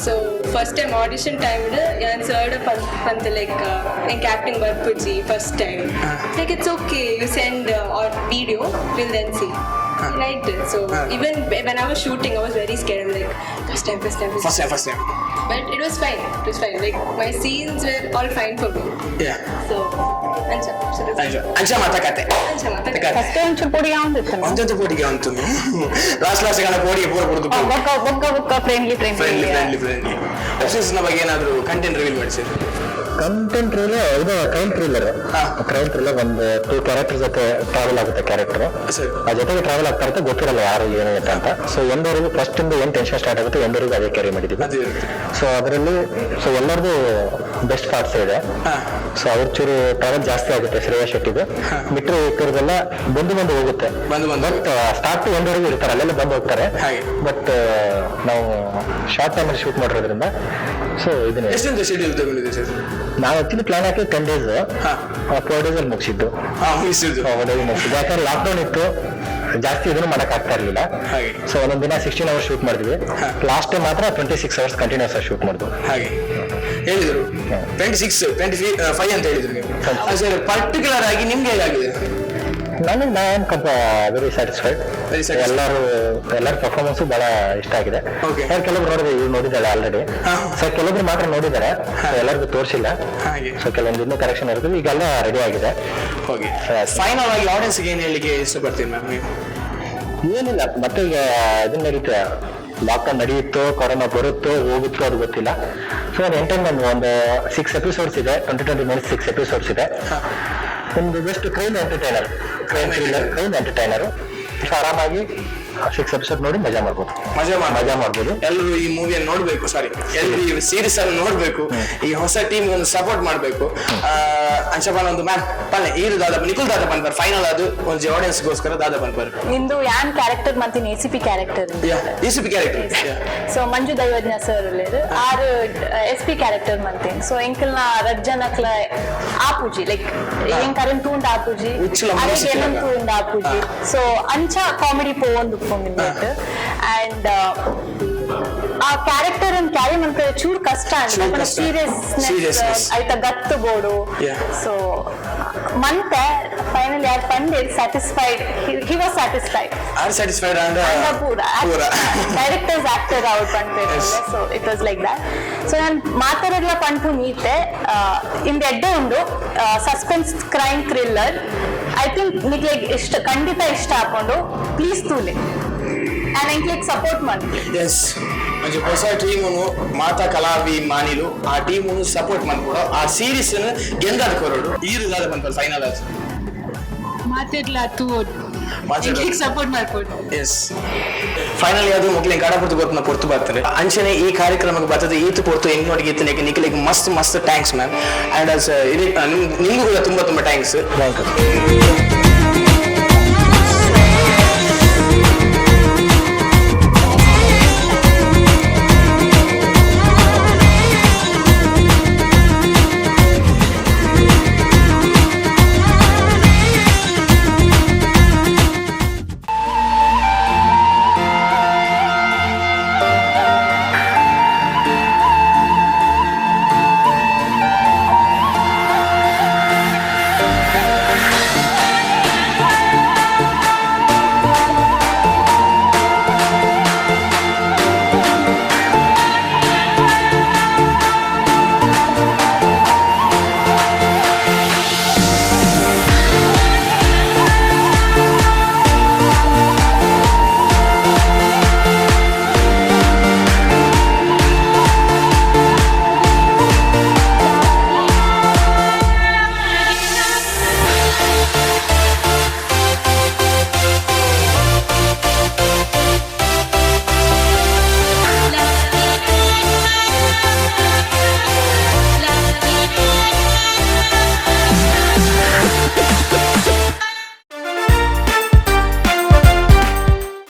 So first time audition time ಯಾನ್ ಸರ್ಡ್ ಪಂತ ಲೈಕ್ ಎಂಕ್ acting ಬರ್ಪುಜಿ first time. Like, it's okay, you send or video, we'll then see. Like it. So even when I was shooting, I was very scared. I'm like, first time, first time, first time, first time. But it was fine. It was fine. Like, my scenes were all fine for me. So, ಅಂಚ. So it was ಅಂಚ ಅಂಚ ಮಾತ ಕತೆ. ಅಂಚ ಮಾತ ಕತೆ. First ಒಂಚೂರು ಪೊಡಿ ಯಾವಂದಿತ್ತು. ಒಂದೊಂದು ಪೋಟಿಗೆ ಅಂತು ಲಾಸ್ಟ್ ಲಾಸ್ಟ್ ಗಣ ಪೋಡಿಗೆ ಪೂರ ಪುಡ್ದು. ಬೊಕ್ಕ ಬೊಕ್ಕ ಬೊಕ್ಕ friendly. Friendly. Friendly. Friendly, friendly. ನ ಬಗ್ಗೆ ಏನಾದ್ರು ಕಂಟೆಂಟ್ ರಿವೀಲ್ ಮಾಡಿಸಿದ್ರು? ಕಂಟೆಂಟ್ ಇದು ಕ್ರೈಮ್ ಥ್ರಿಲ್ಲರ್. ಕ್ರೈಮ್ ಥ್ರಿಲ್ಲರ್, ಒಂದು ಟೂ ಕ್ಯಾರೆಕ್ಟರ್ ಜೊತೆ ಟ್ರಾವೆಲ್ ಆಗುತ್ತೆ ಕ್ಯಾರೆಕ್ಟರ್. ಆ ಜೊತೆಗೆ ಟ್ರಾವೆಲ್ ಆಗ್ತಾ ಇರುತ್ತೆ, ಗೊತ್ತಿರಲ್ಲ ಯಾರು ಏನು ಅಂತ ಅಂತ. ಸೊ ಎಂಡ್ವರೆಗೂ, ಫಸ್ಟ್ ಇಂದ ಏನ್ ಟೆನ್ಷನ್ ಸ್ಟಾರ್ಟ್ ಆಗುತ್ತೆ, ಎಂಡ್ವರೆಗೂ ಅದೇ ಕ್ಯಾರಿ ಮಾಡಿದ್ದೀವಿ. ಅದೇ ಇರುತ್ತೆ. ಸೊ ಅದರಲ್ಲಿ ಸೊ ಎಲ್ಲರದು ಬೆಸ್ಟ್ ಪಾರ್ಟ್ಸ್ ಇದೆ. ಸೊ ಅವ್ರ ಚೂರು ಟ್ರಾವೆಲ್ ಜಾಸ್ತಿ ಆಗುತ್ತೆ ಶ್ರೇಯಾ ಶೆಟ್ಟಿದು. ಬಿಟ್ಟರೆ ಇಕ್ಕರದೆಲ್ಲ ಬಂದು ಬಂದು ಹೋಗುತ್ತೆ. ಬಂದು ಬಂದು. ಬಟ್ ಸ್ಟಾರ್ಟ್ ಟು ಎಂಡ್ವರೆಗೂ ಇರ್ತಾರೆ, ಅಲ್ಲೆಲ್ಲ ಬಂದು ಹೋಗ್ತಾರೆ. ಹಾಗೆ. ಬಟ್ ನಾವು ಶಾರ್ಟ್ ಟೈಮಲ್ಲಿ ಶೂಟ್ ಮಾಡಿರೋದ್ರಿಂದ ಸೊ ಇದನ್ನ ಎಷ್ಟೊಂದು ಶೆಡ್ಯೂಲ್ ತಗೊಂಡಿದೆ ಸರ್? ನಾವು actually plan hockey 10 days, 4 days ಅಲ್ಲಿ ಮುಗಿಸಿದ್ದು. ಮುಗಿಸಿದ್ದು. 4 ಡೇಸ್ ಮುಗಿಸಿದ್ದು. ಯಾಕಂದ್ರೆ ಲಾಕ್ಡೌನ್ ಇತ್ತು, ಜಾಸ್ತಿ ಇದನ್ನು ಮಾಡಕ್ ಆಗ್ತಾ ಇರಲಿಲ್ಲ. ಹಾಗೆ. ಸೊ ಒಂದೊಂದು ದಿನ 16 ಅವರ್ಸ್ ಶೂಟ್ ಮಾಡಿದ್ವಿ. ಲಾಸ್ಟ್ ಟೈಮ್ ಮಾತ್ರ 26 ಅವರ್ಸ್ ಕಂಟಿನ್ಯೂಸ್ ಆಗಿ ಶೂಟ್ ಮಾಡಿದ್ವು. ಹಾಗೆ ಹೇಳಿದ್ರು. 26, 25 ಅಂತ ಹೇಳಿದ್ರು ನೀವು ಸರ್. ಪರ್ಟಿಕ್ಯುಲರ್ ಆಗಿ ನಿಮ್ಗೆ ಹೇಗಾಗಿದೆ? ನನಗೆ ನಾನು ಕಂಪ ವೆರಿ ಸ್ಯಾಟಿಸ್ಫೈಡ್. Very satisfied. ಎಲ್ಲರ ಪರ್ಫಾರ್ಮೆನ್ಸ್ ಬಹಳ ಇಷ್ಟ ಆಗಿದೆ. ಸರ್, ಕೆಲವೊಬ್ರು ನೋಡಿದೆ, ಇವ್ರು ನೋಡಿದ್ದಾಳೆ ಆಲ್ರೆಡಿ. ಸರ್, ಕೆಲವೊಬ್ರು ಮಾತ್ರ ನೋಡಿದ್ದಾರೆ. So, ಎಲ್ಲರಿಗೂ ತೋರಿಸಿಲ್ಲ. ಹಾಗೆ. ಸೊ ಕೆಲವೊಂದು ಇನ್ನೂ ಕರೆಕ್ಷನ್ ಇರ್ತದೆ, ಈಗೆಲ್ಲ ರೆಡಿ ಆಗಿದೆ. ಓಕೆ, ಫೈನಲ್ ಆಗಿ ಆಡಿಯನ್ಸ್ಗೆ ಏನು ಹೇಳಲಿಕ್ಕೆ ಇಷ್ಟಪಡ್ತೀನಿ ಮ್ಯಾಮ್ ನೀವು? ಏನಿಲ್ಲ, ಮತ್ತೆ ಈಗ ಇದನ್ನ ನಡೀತೆ, ಲಾಕ್ಡೌನ್ ನಡೆಯುತ್ತೋ, ಕೊರೋನಾ ಬರುತ್ತೋ ಹೋಗುತ್ತೋ ಅದು ಗೊತ್ತಿಲ್ಲ. ಸೊ ಒಂದು ಎಂಟರ್ಟೈನ್ಮೆಂಟ್, ಒಂದು ಸಿಕ್ಸ್ ಎಪಿಸೋಡ್ಸ್ ಇದೆ, 20, 20 minutes six episodes ಇದೆ. ಒಂದು best crime entertainer, crime thriller, crime entertainer. So ಆರಾಮಾಗಿ ಸಿಕ್ಸ್ ಎಪಿಸೋಡ್ ನೋಡಿ ಮಜಾ ಮಾಡ್ಬೋದು. ಮಜಾ ಮಾಡ್ಬೋದು. ಮಜಾ ಮಾಡ್ಬೋದು. ಎಲ್ಲರೂ ಈ ಮೂವಿಯನ್ನು ನೋಡ್ಬೇಕು, ಸಾರಿ, ಎಲ್ಲರೂ ಈ ಸೀರೀಸ್ ಅನ್ನು ನೋಡ್ಬೇಕು. ಈ ಹೊಸ ಟೀಮ್ ಒಂದು ಸಪೋರ್ಟ್ ಮಾಡಬೇಕು. ಅಂಚಪಾನ ಒಂದು ಮ್ಯಾಮ್ ಪಲ್ಲೆ ಈರು ದಾದ ನಿಖುಲ್ ದಾದ ಪನ್ಪರ್, ಫೈನಲ್ ಅದು ಒಂದು ಆಡಿಯನ್ಸ್ಗೋಸ್ಕರ ದಾದ ಪನ್ಪರ್? ನಿಂದು ಯಾನ್ ಕ್ಯಾರೆಕ್ಟರ್ ಮಂತಿನ A C P character. A C P character. So Manju Daivajna sir ಉಲ್ಲೇರು, ಆರು ಎಸ್ ಪಿ ಕ್ಯಾರೆಕ್ಟರ್ ಮಂತೇನ್. ಸೊ ಎಂಕಲ್ನ ರಡ್ ಜನಕ್ಲ ಆಪುಜಿ, ಲೈಕ್ ಎಂಕ್ ಅರೆನ್ ತೂಂಡ ಆಪುಜಿ. ಉಚ್ಚಲ ಅರೆಗ್ ಮನಸ್ಸು ಎನ್ನನ್ ಇವಾಗ. ತೂಂಡ ಆಪುಜಿ. ಸೊ ಅಂಚ ಕಾಮಿಡಿ ಪೋವೊಂದು ಉಪ್ಪುಂಡು. ಅಂಡ್ ಆ ಕ್ಯಾರೆಕ್ಟರ್ ಅನ್ನು ಕ್ಯಾರಿ ಮನ್ಪರೆ ಚೂರು ಕಷ್ಟ. ಚೂರು ಕಷ್ಟ. Seriousness Seriousness. ಐತ ಗತ್ತು ಬೋಡು. ಸೊ ಮಂತೆ ಫೈನಲ್ ಯಾರು ಪಂಡಿರ್ satisfied, he was satisfied. Are satisfied and ಅಂಡ ಪೂರ. ಪೂರ. ಡೈರೆಕ್ಟರ್ಸ್ ಆಕ್ಟರ್ ಅವ್ರು ಪನ್ಪೇರು. So it was like that. So ನಾನು ಮಾತಾಡೋದ್ಲ ಪನ್ಪು ನೀತೆ ಇಂದ ಎಡ್ಡೆ ಉಂಡು, suspense crime thriller. I think ನಿಕ್ಲೆಗ್ ಇಷ್ಟ, ಖಂಡಿತ ಇಷ್ಟ ಆಪುಂಡು. ಪ್ಲೀಸ್ ತೂಲೆ ಆ್ಯಂಡ್ ಎಂಕ್ಲೆಗ್ ಸಪೋರ್ಟ್ ಮಲ್ಪುಲೆ. ಎಸ್, ಒಂಜಿ ಹೊಸ ಟೀಮುನು ಮಾತಾ ಕಲಾಭಿಮಾನಿಲು ಆ ಟೀಮುನು ಸಪೋರ್ಟ್ ಮನ್ಪೊಡು, ಆ ಸೀರೀಸ್ ಗೆಂದಾದ್ ಕೊರೊಡು. ಈರು ದಾದ ಪನ್ಪಲ್ ಫೈನಲ್ ಆದ್? ಮಾತೆರ್ಲ ತೂವೊಡು, ಸಪೋರ್ಟ್ ಮಾಡ್ಕೊಡು. ಎಸ್, ಫೈನಲಿ ಅದು ಮೊಕ್ಲಿನ ಕಡಪುರ್ತು ಗೊತ್ತನ ಪೊರ್ತು ಬರ್ತಾರೆ. ಅಂಚನೆ ಈ ಕಾರ್ಯಕ್ರಮಕ್ಕೆ ಬರ್ತದೆ ಈತು ಪೊರ್ತು ಹೆಂಗ್ ನೋಡಿ ಇತ್ತಲೇಕೆ ನಿಖಲಿಗೆ ಮಸ್ತ್ ಮಸ್ತ್ thanks ma'am. And ನಿಮ್ಗೂ ಕೂಡ ತುಂಬಾ ತುಂಬಾ thanks. Thank you.